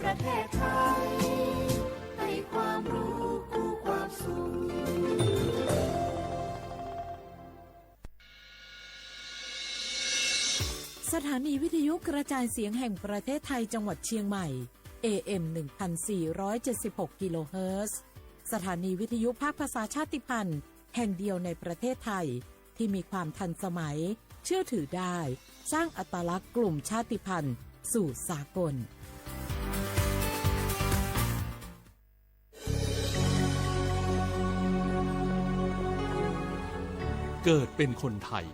ประเทศไทย ให้ความรู้คู่ความสุข สถานีวิทยุกระจายเสียงแห่งประเทศไทยจังหวัดเชียงใหม่ เอ เอ็ม หนึ่งพันสี่ร้อยเจ็ดสิบหก กิโลเฮิรตซ์ สถานีวิทยุภาคภาษาชาติพันธุ์แห่งเดียวในประเทศไทย ที่มีความทันสมัย เชื่อถือได้ สร้างอัตลักษณ์กลุ่มชาติพันธุ์สู่สากล เกิดเป็นคนไทย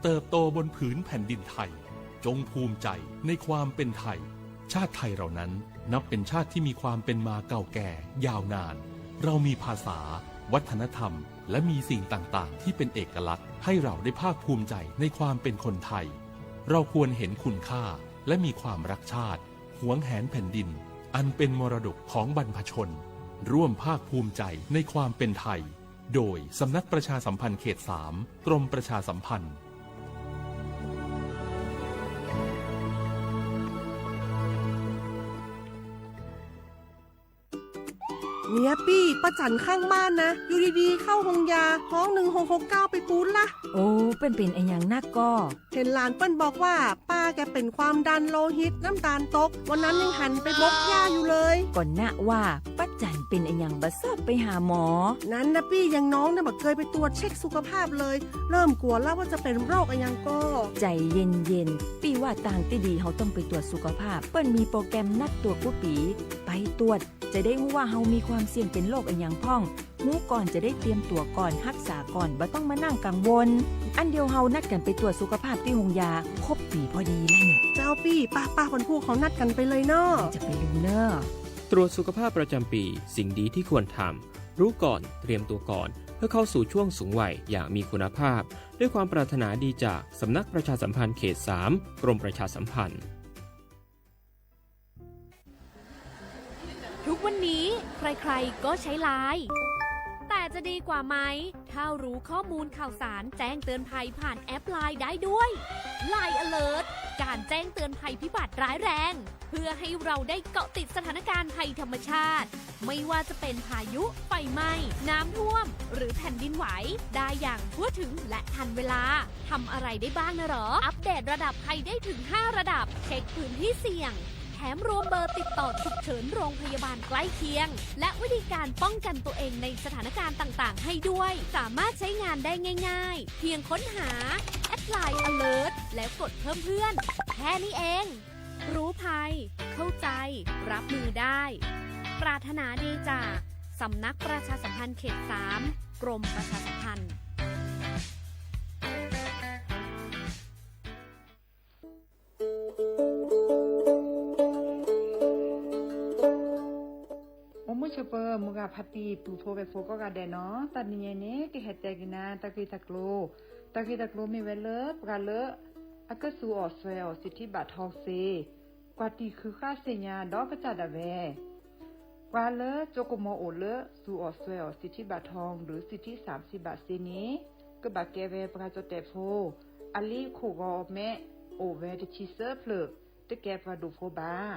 เติบโตบนผืนแผ่นดินไทย จงภูมิใจในความเป็นไทย ชาติไทยเรานั้นนับเป็นชาติที่มีความเป็นมาเก่าแก่ยาวนาน เรามีภาษา วัฒนธรรม และมีสิ่งต่างๆ ที่เป็นเอกลักษณ์ ให้เราได้ภาคภูมิใจในความเป็นคนไทย เราควรเห็นคุณค่า และมีความรักชาติ หวงแหนแผ่นดิน อันเป็นมรดกของบรรพชน ร่วมภาคภูมิใจในความเป็นไทย โดยสำนักประชาสัมพันธ์เขตสาม กรมประชาสัมพันธ์ เนี่ยปี้ ป้าจั๋นข้างบ้านนะ อยู่ดีๆ เข้าโฮงยา ฮ้อง หนึ่งหกหกเก้า ไปปู๊ดละ โอ้ เปิ้นเป๋นอะหยังนักก่อ เห็นหลานเปิ้นบอกว่า ป้าแกเป็นความดันโลหิต น้ำตาลตก วันนั้นยังหันไปบกหญ้าอยู่เลย ก่อนนะว่า ป้าจั๋นเป๋นอะหยังบ่ชอบไปหาหมอ นั้นนะปี้ อย่างน้องเนี่ยบ่เคยไปตรวจเช็คสุขภาพเลย เริ่มกลัวแล้วว่าจะเป็นโรคอะหยังก่อ ใจเย็นๆ ปี้ว่าตางตี้ดีเฮาต้องไปตรวจสุขภาพ เปิ้นมีโปรแกรมนัดตรวจกู้ปี๋ ไปตรวจ จะได้ฮู้ว่าเฮามีความเสี่ยงเป็นโรคอะหยังพ่อง ฮู้ก่อนจะได้เตรียมตั๋วก่อน ฮักษาก่อน บ่ต้องมานั่งกังวล อั้นเดี๋ยวเฮานัดกั๋นไปตรวจสุขภาพตี้โฮงยา ครบปี๋พอดีแล้วเนี่ย เจ้าปี้ ป้าๆ วันพูกเฮานัดกั๋นไปเลยเนาะ จะไปลืมเน่อ ตรวจสุขภาพประจำปี สิ่งดีที่ควรทำ รู้ก่อน เตรียมตัวก่อน เพื่อเข้าสู่ช่วงสูงวัยอย่างมีคุณภาพ ด้วยความปรารถนาดีจากสำนักประชาสัมพันธ์เขตสาม กรมประชาสัมพันธ์ ทุกวันนี้ใครๆก็ใช้ไลน์ แต่จะดีกว่าไหม ถ้ารู้ข้อมูลข่าวสารแจ้งเตือนภัยผ่านแอปไลน์ได้ด้วย ไลน์ Alert การแจ้งเตือนภัยพิบัติร้ายแรง เพื่อให้เราได้เกาะติดสถานการณ์ภัยธรรมชาติ ไม่ว่าจะเป็นพายุ ไฟไหม้ น้ำท่วม หรือแผ่นดินไหว ได้อย่างทั่วถึงและทันเวลา ทำอะไรได้บ้างนะหรอ อัปเดตระดับภัยได้ถึงห้าระดับ เช็คพื้นที่เสี่ยง แถมรวมเบอร์ติดต่อฉุกเฉินโรงพยาบาลใกล้เคียง และวิธีการป้องกันตัวเองในสถานการณ์ต่างๆ ให้ด้วย สามารถใช้งานได้ง่ายๆ เพียงค้นหา แอดไลน์ Alert แล้วกดเพิ่มเพื่อน แค่นี้เอง รู้ภัย เข้าใจ รับมือได้ ปรารถนาดีจาก สำนักประชาสัมพันธ์เขตสาม กรมประชาสัมพันธ์ အိၣ်မုာ်ဆိးပၢၤ မိၢ်ဂၤဖါတံၢ် ပုၢ်ဖိဝဲၢ်ဖိကိးဂၤဒဲးနီၤ, တနံၤညါအံၤန့ၣ် ကဟဲတဲက့ၤနၤတၢ်ဂ့ၢ်တၢ်ကျိၤ, တၢ်ဂ့ၢ်တၢ်ကျိၤမ့ၢ်ဝဲလၢ ပှၤလၢ အကစူးအီၣ်စွဲအီၣ်စံးထံးဘၣ်ထီၣ်စ့ ကွၢ်တံာ်ဃုာ်ဃာ်စ့ၣ်ညါဒီးကစၢ်ဒၣ်ဝဲ ပှၤလၢကၠိကမီၤအိၣ်လၢစူးအီၣ်စွဲအီၣ်စံးထံးဘၣ်ထီၣ် ဒီးစံးထံးသၣ်စံးဘၣ်စ့န့ၣ် ကဘၣ်ကဲဝဲပှၤကၠီၣ်တဲၣ်ဖိ အလံအခိၣ်ဂီၤအမဲ အိၣ်ဝဲတဆံသၢဖျၢၣ်, တကဲပှၤဒိၣ်ဖိဘၣ်,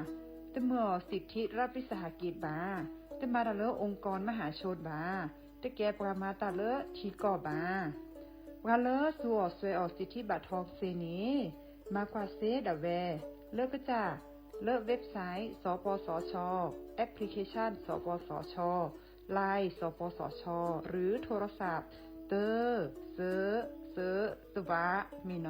တမၤအီၣ်စံးထံးရးပံးစဟးက့းဘၣ်, တမၤတၢ်လၢ องค์กรมหาชน ဘၣ်, တကဲပှၤမၤတၢ်လၢထံကီၢ်ဘၣ်. ပှၤလၢစူးအီၣ်စွဲအီၣ်စံးထံးဘၣ်ထီၣ်စ့န့ၣ် မၤကွၢ်စ့ဒၣ်ဝဲ လၢကစၢ် လၢ website စပစချ, application စပစချ, Line စပစချ หรือโทรศัพท์ သၢ သၢ သၢ သၢ မ့ၢ်နီၤ.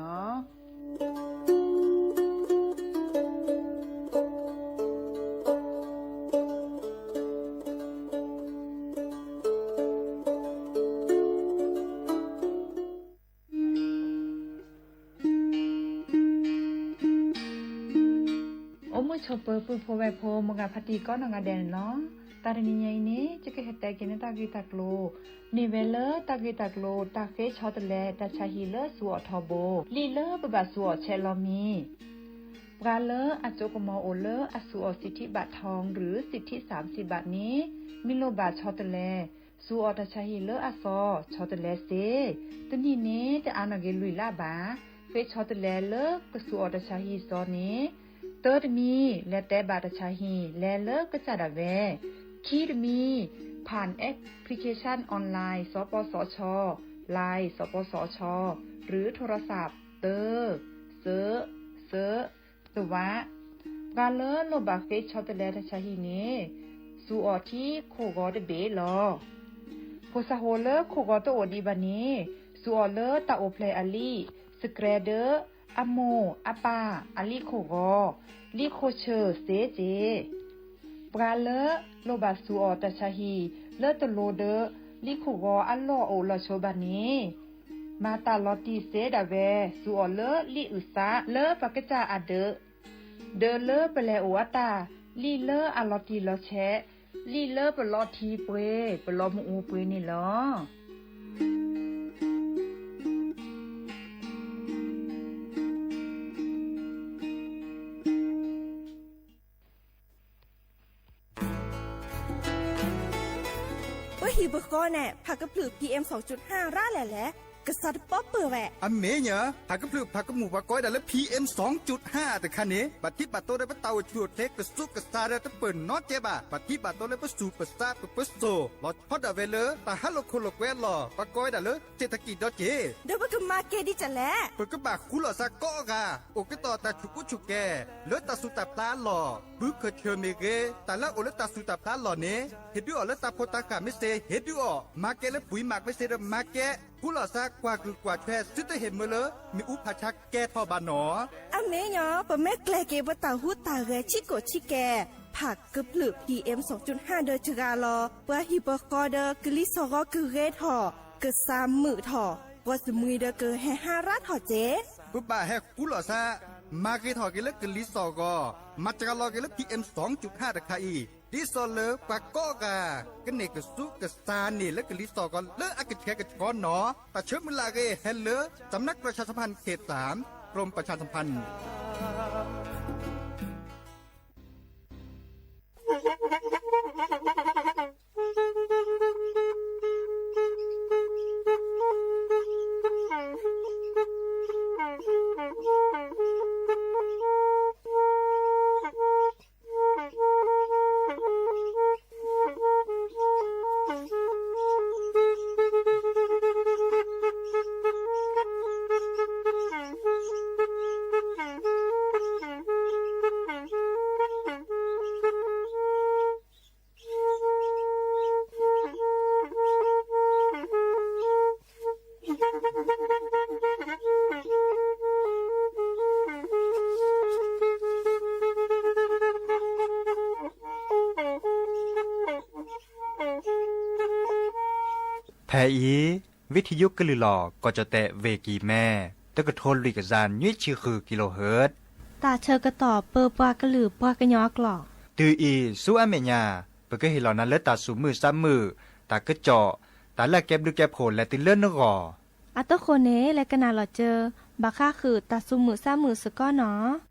အိၣ်မုာ်ဆိးပၢၤ ပုၢ်ဖိဝဲၢ်ဖိ မိၢ်ဂၤဖါတံၢ်ကိးနီၢ်ဂၤဒဲးန့ၣ်လီၤ. တၢ်တနံၤညါအံၤန့ၣ် ယကဟဲတဲက့ၤန့ၢ်တၢ်ဂ့ၢ်တၢ်ကျိၤ မ့ၢ်ဝဲလၢတၢ်ဂ့ၢ်တၢ်ကျိၤ တၢ်ဃ့ဆီတလဲတၢ်ဆါဟံၣ်လၢစူးအီၣ်ထီဘိ လံာ်လၢပဘၣ်စူးအီၣ်ဆဲးလီၤမံၤ ပှၤလၢအကၠိကမီၤအိၣ်လၢအစူးအီၣ်စံးထံးဘၣ်ထီၣ် ဒီးစံးထံးသၣ်စံးဘၣ်န့ၣ် မ့ၢ်လိၣ်ဘၣ်ဆီတလဲ စူးအီၣ်တၢ်ဆါဟံၣ်လၢအစီ ဆီတလဲစ့, တနံၣ်န့ၣ် တအါနီၢ်က့ၤလွံၢ်လါဘၣ်. ဃ့ဆီတလဲလၢကစူးအီၣ်တၢ်ဆါဟံၣ်စီန့ၣ် တၢတမံၤ လဲၤတဲဘၣ်တၢ်ဆါဟံၣ် လဲၤလၢကစၢ်ဒၣ်ဝဲ. ခံတမံၤ ผ่านแอปพลิเคชันออนไลน์ สปสช Line สปสช หรือโทรศัพท์ တၢ, စၢ, စၢ, သဝး. ပှၤလၢလိၣ်ဘၣ်ဃ့ဆီတလဲတၢ်ဆါဟံၣ်န့ၣ် စူးအီၣ်ထံခိၣ်ဂီၤတဘ့ၣ်လီၤ. ဖိစၢ်ဖိလၢခိၣ်ဂီၤတအိၣ်ဒံးဘၣ်န့ၣ် စူးအီၣ်လၢတၢ်အိၣ်ဖျဲၣ်အလံာ် စကြဲဒၢ အမိၢ်အပၢ်အလံာ်ခိၣ်ဂီၤ, လံာ်ခိၣ်ဆၢၣ်စ့က့. ပှၤလၢလိၣ်ဘၣ်စူးအီၣ်တၢ်ဆါဟံၣ် လၢတလိၤဒီးလံာ်ခိၣ်ဂီၤအလီၢ်အိၣ်လီၤဆိဘၣ်န့ၣ် မၤတၢ်လီၤတံၢ်စ့ဒၣ်ဝဲ စူးအီၣ်လၢလံာ်အုၣ်သးလၢပကစၢ်အဒၢး, ဒီးလၢပလဲၤအိၣ်အတၢ် လံာ်လၢအလီၤတံၢ်လီၤဆဲး, လံာ်လၢပလီၤထံပှ့ၤ ပလီၤမုၢ်အူပှ့ၤန့ၣ်လီၤ. ပဟံၣ်ပဃီန့ၣ် ဖးကဖျၢၣ် PM ရၣ်လဲၣ်လဲၣ်, ကစၢ်တပီပၢၢ်ဝဲ. အမ့ၢ်ညါ ဖးကဖျၢၣ်ဖးကမူၣ်ပှၤကိးဝဲဒၣ်လၢ PM တခါန့ၣ် ဘၣ်ထံးဘၣ်တိၢ်ဒီးပတၢ်အိၣ်ဆူၣ်အိၣ်ချ့ကစူးကစါဒီးတပၢၢ်နီတကဲဘၣ်. ဘၣ်ထံးဘၣ်တိၢ်လၢပစူၢ်ပစါပပၢၤစိၣ် လီၤဆီဒၣ်ဝဲလၢ တၢ်ဟးလိာ်ခိၣ်လိာ်ကွဲအလီၢ် ပှၤကိးဝဲဒၣ်လၢ เศรษฐกิจ ဒီးက့ၤ ဒီးပကမၤကဲဒ်လဲၣ်. ပကဘၣ်ဃူလိာ်သးကိးဂၤ အိၣ်ကတီၢ်တၢ်ဆူၣ်ကူဆူၣ်ကဲ လၢတၢ်သူၣ်တၢ်ဖျးအလီၢ်, ဘုခၢၣ်ဆၢၣ်မ့ၢ်ဂ့ၤ, တၢ်လၢအအိၣ်လၢတၢ်သူၣ်တၢ်ဖျးအလီၢ်န့ၣ် ဟ့ၣ်ဒုးအီၤလၢတၢ်ဖိတၢ်ဃၢ်မ့ၢ်စ့ၢ် ဟ့ၣ်ဒုးအီၤ, မၤကဲလၢပှၤမၤမ့ၢ်စ့ၢ်ဒီးမၤကဲ, ဃူလိာ်သးကွၢ်ဂုာ်ကွၢ်ထွဲ သုတဟ့ၣ်မၢလၢ မ့ၣ်အူဖးဆါကဲထီၣ်ဘၣ်နီၤ. အမ့ၢ်ညီ ပမ့ၢ်ကျဲၤက့ၤပတၢ်ဟူးတၢ်ဂဲၤဆံးကိာ်ဆံးကဲ ဖးကဖျၢၣ် PM ဒီးစှၤလီၤ ပှၤဟံၣ်ပဃီဒီးကလံၤစှီၣ်ဂီၤကဂ့ၤထီၣ်, ကစၢ်မုာ်ထီၣ်, ပှၤစမှံၤဒီးကဟဲဟါရါထီၣ်က့. ပဘၣ်ဟဲဃူလိာ်သး မၤဂ့ၤထီၣ်က့ၤလၢကလံၤစှီၣ်ဂီၤ, မၤစှၤလီၤက့ၤလၢ PM တခါအံၤ, ဒ်သိးလၢပှၤကိးဂၤ ကန့ၢ်ကစူးကစါန့ၢ်လၢကလံၤစှီၣ်ဂီၤလၢအကဆှဲကဆှီနီၤ. တၢ်ဆၢမုၢ်လၢ်အဂ့ၢ်ဟဲလၢ สำนักประชาสัมพันธ์เขตสาม กรมประชาสัมพันธ์ ဖဲအံၤ ဝံထံယိကလုၢ်လီၤ ကီၢ်ကၠီၣ်တဲၣ် ဝ့ၢ်ကံၤမဲ တကထိလွံၢ်ကယၤနွံဆံဃု ကံလိဟၢၣ်, တၢ်ဆၢကတီၢ်ပၢပှၤကလုာ်ပှၤကညီအကျိာ်, တုၤအံၤဆူအမဲာ်ညါ ပကဟ့ၣ်လီၤနၤလၢတၢ်သူၣ်မုာ်သးမုာ်, တၢ်ကစီၣ်, တၢ်လၢအကဲဘျုးကဲဖှိၣ်လဲၤတုၤလၢနဂီၢ်. အတဃိန့ၣ် လဲၤကနၣ်လီၤစၢၤ ဘၣ်ဃးဃုာ်တၢ်သူၣ်မုာ်သးမုာ်စ့ၢ်ကီးနီၤ.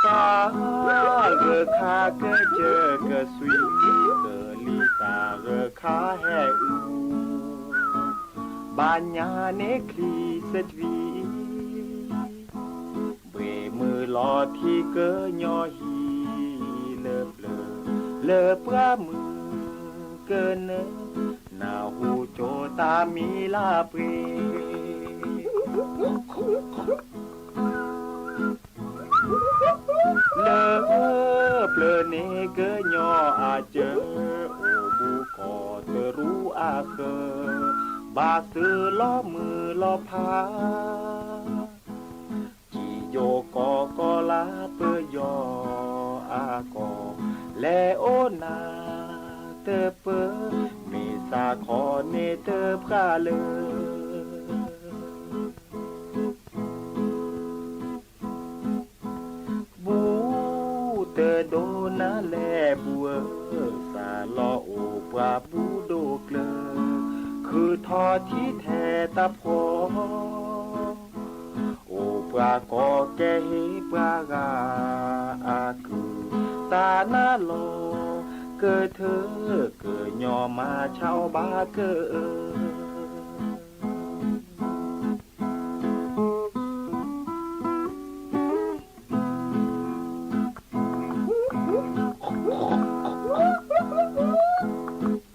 တၢ်ဂၢၢ်ခါကစၢၢ်ကစွံ, ကလံၤတၢ်ဂၢၢ်ခါဟဲအု, ဘၣ်ညါန့ၣ်ချံစတြံ, ဘှ့ၣ်မုၢ်လီၤထံကညီဟံၣ်လၢပျၢၤ, လၢပှၢ်မုၢ်ကနၢ, နၢ်ဟူကၠိတၢ်မံၤလၢပှ့ၤ လၢပျၢၤန့ၣ်ကညီအစၢၤ, အိၣ်ဘူးကီၢ်တရူးအဃၢၤ, ဘၣ်သုးလီၤမုၢ်လီၤဖး, ကံယိကီၢ်ကီလါပယီၤအကီၢ်, လဲၤအိၣ်နၤတပၢၢ်, မ့ၢ်စးခီန့ၣ်တပှၢ်လၢ ဘူးတဒိနၤလဲၣ်ဘူးဧၢ, စးလီၤအိၣ်ပှၤဘူးဒိၣ်ကျၢၤ, ခုၣ်ထီၣ်ထံထဲတဖီ, အိၣ်ပှၤကီၢ်ကဲဟ့ၣ်ပှၤဂၤအကုၢ်, တၢ်နါလီၤကထၢ ကညီမၤဆါအီၣ်ဘၣ်က တၢ်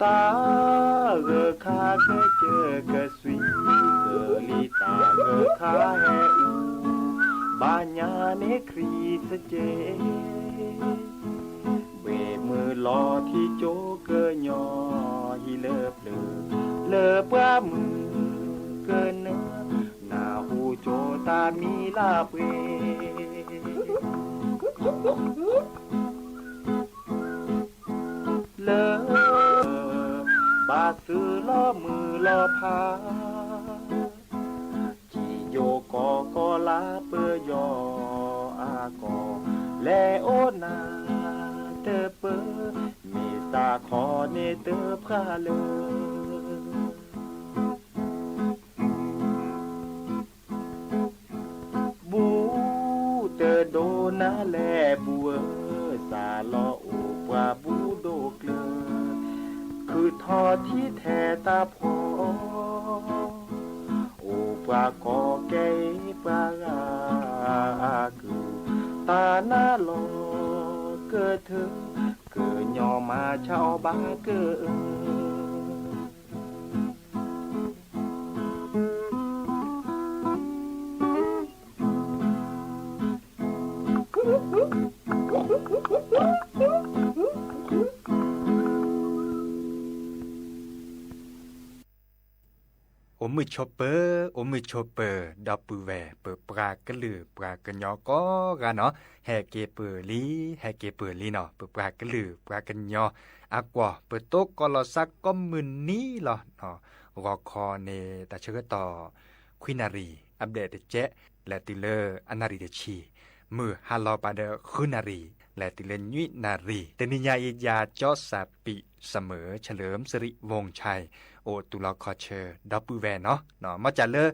ဂၢၢ်ခါကစၢၢ်ကစွံ ကလံၤတၢ်ဂၢၢ်ခါဟဲအူ ဘၣ်ညါန့ၣ်ခရံာ်စကဲး ဘှ့ၣ်မုၢ်လီၤထံကၠိကညီ ဟံၣ်လၢပျၢၤ လၢပှၢ်မုၢ်ကနၢ နၢ်ဟူကၠိတၢ်မံလၢပှဲၤ လၢ ဘၣ်သုလီၤမုၢ်လီၤဖး ကံၣ်ယိၤကီၢ်ကီၢ်လၢပယီၤအကီၢ် လဲၤအိၣ်နၤတပၢၢ် မ့ၢ်စးခီန့ၣ်တဖှၢ်လၢ ဘူးတဒိနၤလဲၣ်ဘူးဧၢ, စးလီၤအိၣ်ပှၤဘူးဒိၣ်ကျၢၤ, ခုၣ်ထီၣ်ထံထဲတၢ်ဖှီၣ်, အိၣ်ပှၤကီၢ်ကဲအ့ၣ်ပှၤဂၤအကုၢ်, တၢ်နါလီၤကထၢ, ကညီမၤဆါအီၣ်ဘၣ်က အိၣ်မုာ်ဆိးပၢၤ, အိၣ်မုာ်ဆိးပၢၤ ဒီပုၢ်ဝဲၢ် ပပှၤကလုာ်ပှၤကညီကိးဂၤနီၤ, ဟဲက့ၤပၢၢ်လံ, ဟဲက့ၤပၢၢ်လံနီၤ, ပပှၤကလုာ်ပှၤကညီအကွီၢ် ပတိၢ်ကီးလီၤစၢ်ကိးမုၢ်နံၤလီၤ. ဂီၤခီန့ၣ် တၢ်ဆၢကတီၢ် ခွံနၣ်ရံၣ် အဘျဲၣ်တကဲး လဲၤတုၤလၢအနၣ်ရံၣ်တဆံ, မုၢ်ဟါလီၤပာ်ဒီးဃုနၣ်ရံၣ် လဲၤတုၤလၢနွံနၣ်ရံၣ်, တနံၤညါအံၤ ယၤကၠီစၢ်ပံးစမုၣ် ဆၢလၢမုၢ်စရံးဝိၣ်ခၠၢၣ် အိၣ်တူၢ်လီၤခီဆၢ ဒီပုၢ်ဝဲၢ်နီၤ, မ်ကၢ်လၢ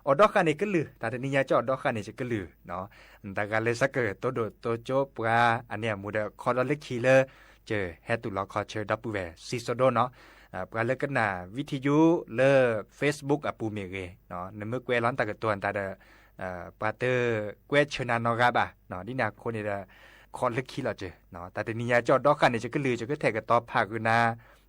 အိၣ်ဒီးဃာ်န့ၣ်ကလုၢ်, တၢ်တနံၤညါကၠီအိၣ်ဒီးဃာ်န့ၣ်ကလုၢ်, တၢ်ဂၤလၢဆၢကတီၢ်ဒိၣ်တိကၠိပှၤအန့ၣ်အမူဒီး ခီဒီးလၢခံလၢ ကဟဲတူၢ်လီၤခီဆၢဒီပုၢ်ဝဲၢ် စံးစိဒိၣ်နီၤ, ပှၤလၢကနၣ် video လၢ Facebook အပူၤမ့ၢ်ဂ့ၤ, နမ့ၢ်ကွဲးလီၤတၢ်ကတိၤတၢ်ဒီး ပှၤတကွဲးဆၢနၤနီတဂၤဘၣ်, ဒ်န့ၣ်အဃိန့ၣ်ဒီး ခီလၢခံလီၤစၢၤ, တၢ်တနံၤညါကၠီအိၣ်ဒီးဃာ်န့ၣ်ကလုၢ် ယကထဲးကတီၤဖးဃုာ်နၤ,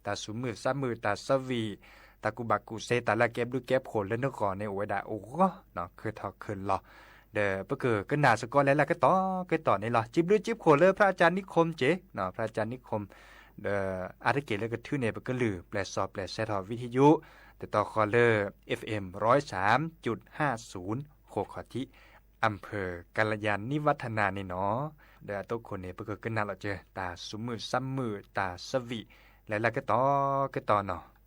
တၢ်ဆူးမုၢ်ဆါမုၢ် တၢ်ဆၢဝံၤ တၢ်ကူၣ်ဘၣ်ကူၣ်စ့ တၢ်လၢကဲဘျုးကဲဖှိၣ်လၢနဂီၢ်န့ၣ် အိၣ်ဝဲဒၣ်အိၣ်ဂီၢ် ခဲထီၣ်ခဲလီၤ, ဒီးပကကနၣ်စ့ၢ်ကီးလၢလၢကတီၢ်ကတီၢ်န့ၣ်လီၤ. စံးဘျုးစံးဖှိၣ်လၢဖရၣ်ကၠၢ်နံၣ်ခိၣ်စ့ၢ်, ဖရၣ်ကၠၢ်နံၣ်ခိၣ် ဒီးအါတက့ၢ်လၢကထုးန့ၢ်ပကလုၢ် ပျဲၢ်စီၣ်ပျဲၢ်ဆဲးထီၣ် video တတီၤဃီလၢ FM ร้อยสามจุดห้าศูนย์ ဃိးခီၣ်ထံး อำเภอกาลยาณิวัฒนา န့ၣ်နီၤ, ဒီးအတိခိၣ်န့ၣ် ပကကနၣ်လီၤစၢၤ တၢ်ဆူးမုၢ်ဆါမုၢ် တၢ်ဆၢဝံၤ လၢလၢကတီၢ်ကတီၢ်နီၤ.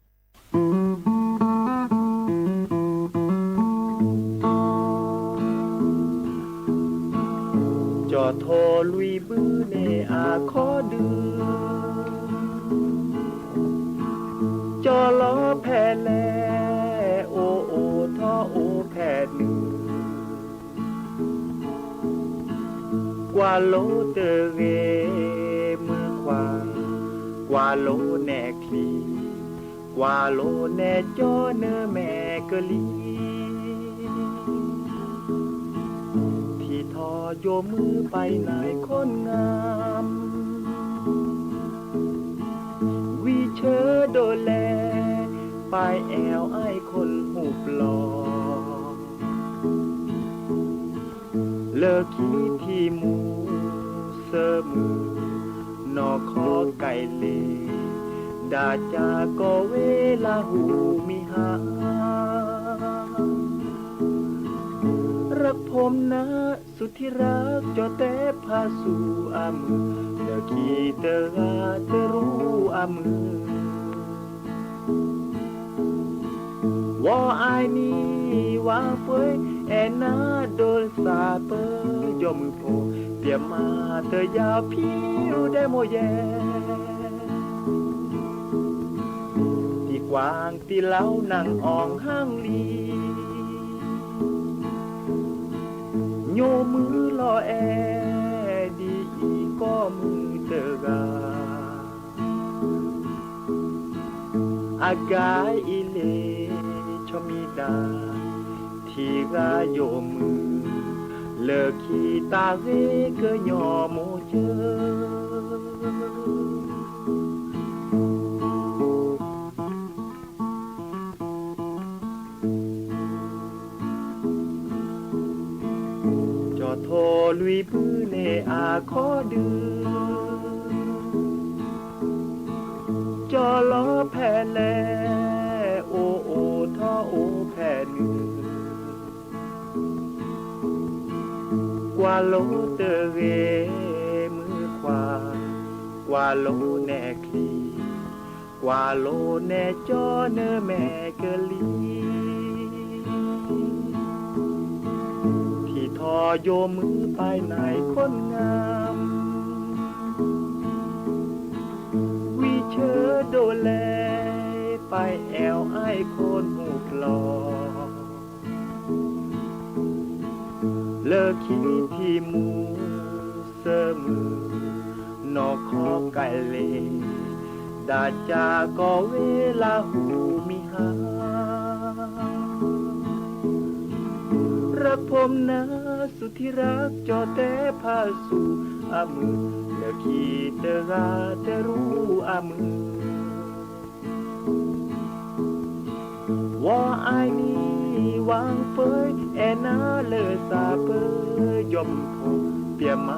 ကၠီၣ်ထိၣ်လွံၢ်ဘုန့ၣ်အခီဒုး, ကၠီၣ်လီၤဖဲလဲၣ် အိၣ်အိၣ်ထီၣ်အိၣ်ဖဲနုာ်, ကွၢ်လိတဂ့ၤမုၢ်ခွါ, ကွၢ်လိနဲၣ်ချံ, ကွၢ်လိနဲၣ်ကၠီနမဲာ်ကလံၤ, ထံထီၣ်ယိာ်မုၢ်ပၢ်နၤခိၣ်နငၢမ် ဝံၤဆၢဒိၣ်လဲၣ် ပၢ်အဲၣ်အံၤခိၣ်ဟူးပျီၢ်, လၢခံထံမူဆၢမုၢ် နီၢ်ခီကဲလ့ၣ် ဒၣ်ကၢ်ကီၢ်ဝဲလၢဟူးမံဟါ รักผมนะ สุดที่รัก ကၠီၣ်တဲဖးဆူအမုၢ် လၢခံတဂၤတရူးအမုၢ် ဝီၤအါနံၤဝၤပှဲၤ အဲၣ်နၤဒိးစၢ်ပၢယီၤမုၢ်ဖိ ပျဲမၤတယၤဖံးရူဒဲးမိၢ်ယဲၢ် တံၤကွၢ်တံၤလီနၢ်အီၣ်ဟၣ်လံ ညိမုၢ်လီၤအဲၣ် ဒ်အံၤကီၢ်မုၢ် တဂၤ, အဂၤအံၤလ့ ဆီမံဒၣ်, ထံဂၤယိာ်မုၢ်, လၢခံတၢ်ဂ့ၤကညီမိၢ်ကၢ ကၠီၤထိၣ်လွံၢ်ဘုန့ၣ်အခီၣ်ဒုး, ကၠီၤလီၤဖဲလဲၣ်, အိၣ်အိၣ်ထီၣ်အိၣ်ဖဲနုာ်, ကွၢ်လိတဂ့ၤမုၣ်ခွါ, ကွၢ်လိနဲၣ်ချံ, ကွၢ်လိနဲၣ်ကၠီနမဲာ်ကလံၤ, ထံထီၣ်ယိာ်မုၢ်ပၢ်နၤခိၣ်နၢ် ဝံၤဆၢဒိၣ်လဲၣ်, ပၢ်အဲၣ်အီၤခိၣ်နူာ်ပျီ, လၢခံထံမူစၢမုၢ်, နီၢ်ခီကဲလ့, ဒၣ်ကၢ်ကီဝ့လၢဟူမံဟါ รักผมนะสุดที่รัก ကၠီၤတဲဖးဆူအမုၢ်, လၢခံတဂၤတရူးအမုၢ်, ဝါအၢၣ်နံၤဝၣ်ဖၢၣ် အဲၣ်နၤလၢသးပၢၢ် ယီၢ်မုၢ်ဖိ ပျဲမၤ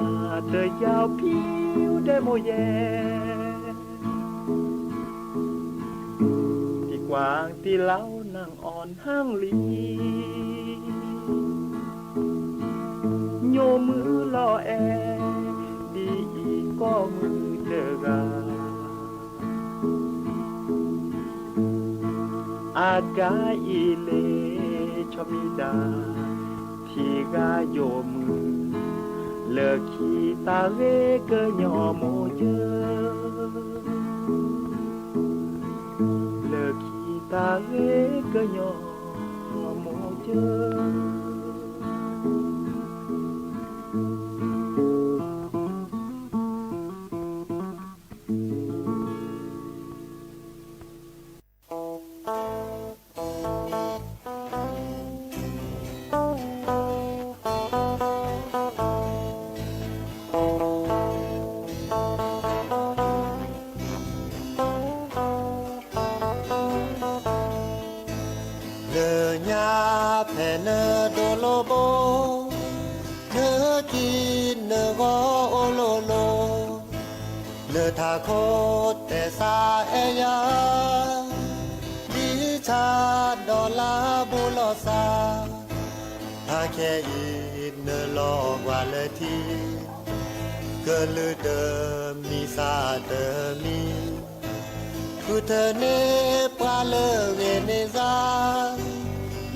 တယၢ်ဖံးဒဲးမိၢ်ယဲ တံၤကွၢ်တံၤလီၤနၢ်အီၣ်နၢ်လံ ညိၣ်မုၢ်လီၤအဲၣ် ဒ်အံၤကိးမုၢ်တဂၤ အဂၤအံၤလ့ ဆီမံဒၣ် ထံဂၤယိာ်မုၢ် လၢခံတၢ်ဂ့ၤကညီမိၢ်ယၢ လၢခံတၢ်ဂ့ၤကညီမိၢ်ယၢ လၢညါဖဲနဒိၣ်လိဘိ နကံနဂီၤအိၣ်လိၤလိၤ လၢထးခိၣ်တဲစးအဲၣ်ယၤ ဒ်ဆၣ်ဒီးလါဘူးလိာ်စၢ် အခဲအံၤနလီၤကွၢ်လၢထံ ကလုာ်တမံၤစၢ်တမံၤ ဃုထၢန့ၢ်ပှၤလၢဂ့ၤန့ၢ်စၢ်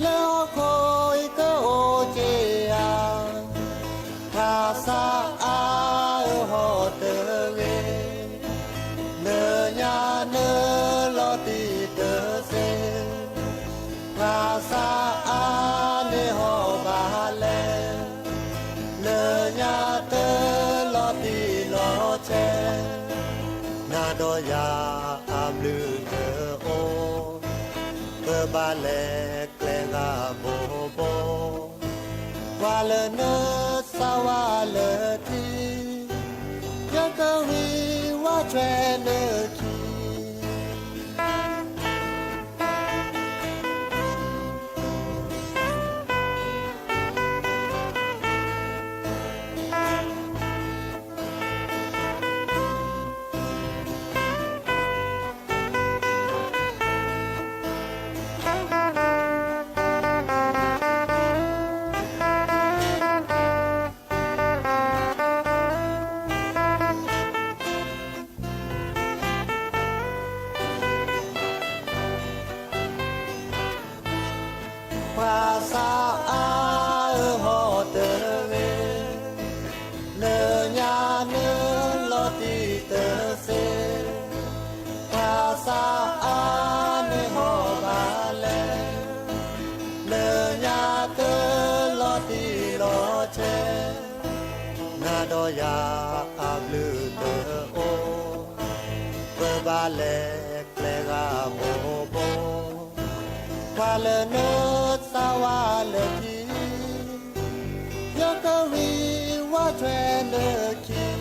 လၢဟီၣ်ခိၣ်အံၤကအိၣ်က့ၤဧါ သးစၢ်အါအၢဟီၣ်တဂ့ၤ လၢညါနလီၤတံၢ်တစ့ သးစၢ်အါန့ၢ်ဟီၣ်ဘၣ်လဲၣ် လၢညါတလီၤတံၢ်လီၤဆဲး နၤဒီးယၤအဘျုးတအိၣ် ပဘၣ်လဲၤကျဲဂၤဘိဘိ ကွၢ်လၢနစၢ်ဝါလၢထံ ယကဝံၤဝါဆွဲနခံ သးစၢ်အါအၢဟီၣ်တဂ့ၤ လၢညါနလီၤတံၢ်တစ့ သးစၢ်အါန့ၢ်ဟီၣ်ဘၣ်လဲၣ် လၢညါတလီၤတံၢ်လီၤဆဲး နၤဒီးယၤအဘျုးတအိၣ် ပှၤလဲၤကျဲဂၤဘိဘိ, ပှၤလၢနသးဝါလၢခံ, ယကဝံၤဝးထွဲလၢခံ.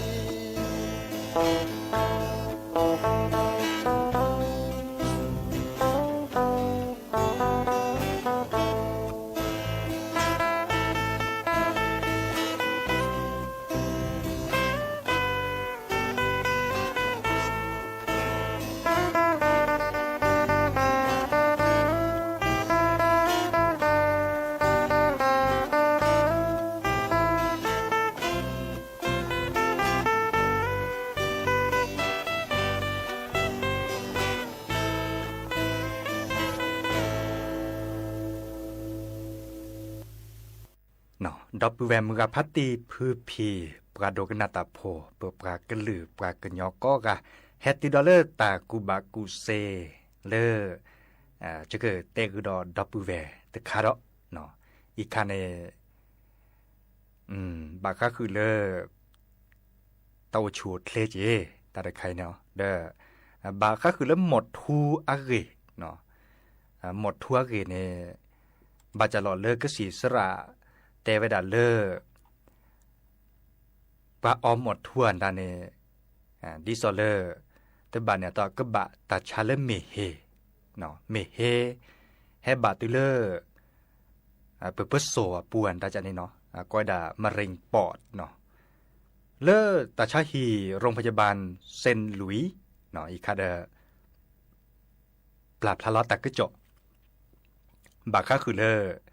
ဒီပုၢ်ဝဲၢ်မုၢ်ဂၤဖးတံၢ်ဖုဖံး ပှၤဒိကနၣ်တၢ်ဖိ ပပှၤကလုာ်ပှၤကညီကိးဂၤ ဟဲတုၤဒီးလၢတၢ်ကူၣ်ဘၣ်ကူၣ်စ့လၢ ယကတဲဃုာ်ဒီးဒီပုၢ်ဝဲၢ်တခါဒီး အံၤခါန့ၣ် ဘၣ်ဃးဃုာ်လၢ တၢ်အိၣ်ဆူၣ်အိၣ်ချ့က့ၤ တၢ်တခါအံၤန့ၣ်ဒီး ဘၣ်ဃးဃုာ်လၢမိၢ်ထူအဂ့ၢ်, မိၢ်ထူအဂ့ၢ်န့ၣ် ဘၣ်တၢ်လီၢ်လၢကစံးစရၣ်တဲဝဲဒၣ်လၢ ပှၤအီမိၢ်ထူအတၢ်န့ၣ် ဒ်သိးလၢ တဘၣ်န့ၣ်အတီၢ်ကဘၣ်တၢ်ဆါလၢမ့ၢ်ဟ့, မ့ၢ်ဟ့ ဟဲဘၣ်တုၤလၢ ပပၢၤစိၣ်အပူၤအတၢ်န့ၣ်နီၤ ကိးဝဲဒၣ် marine port နီၤ လၢတၢ်ဆါဟံၣ် ရိၣ်ဖယၣ်ဘၣ် စ့ၣ်လူး အံၤခါဒီး ပျၢ်ဖျါလီၤတၢ်ကစီၣ် ဘၣ်ဃးဃုာ်လၢ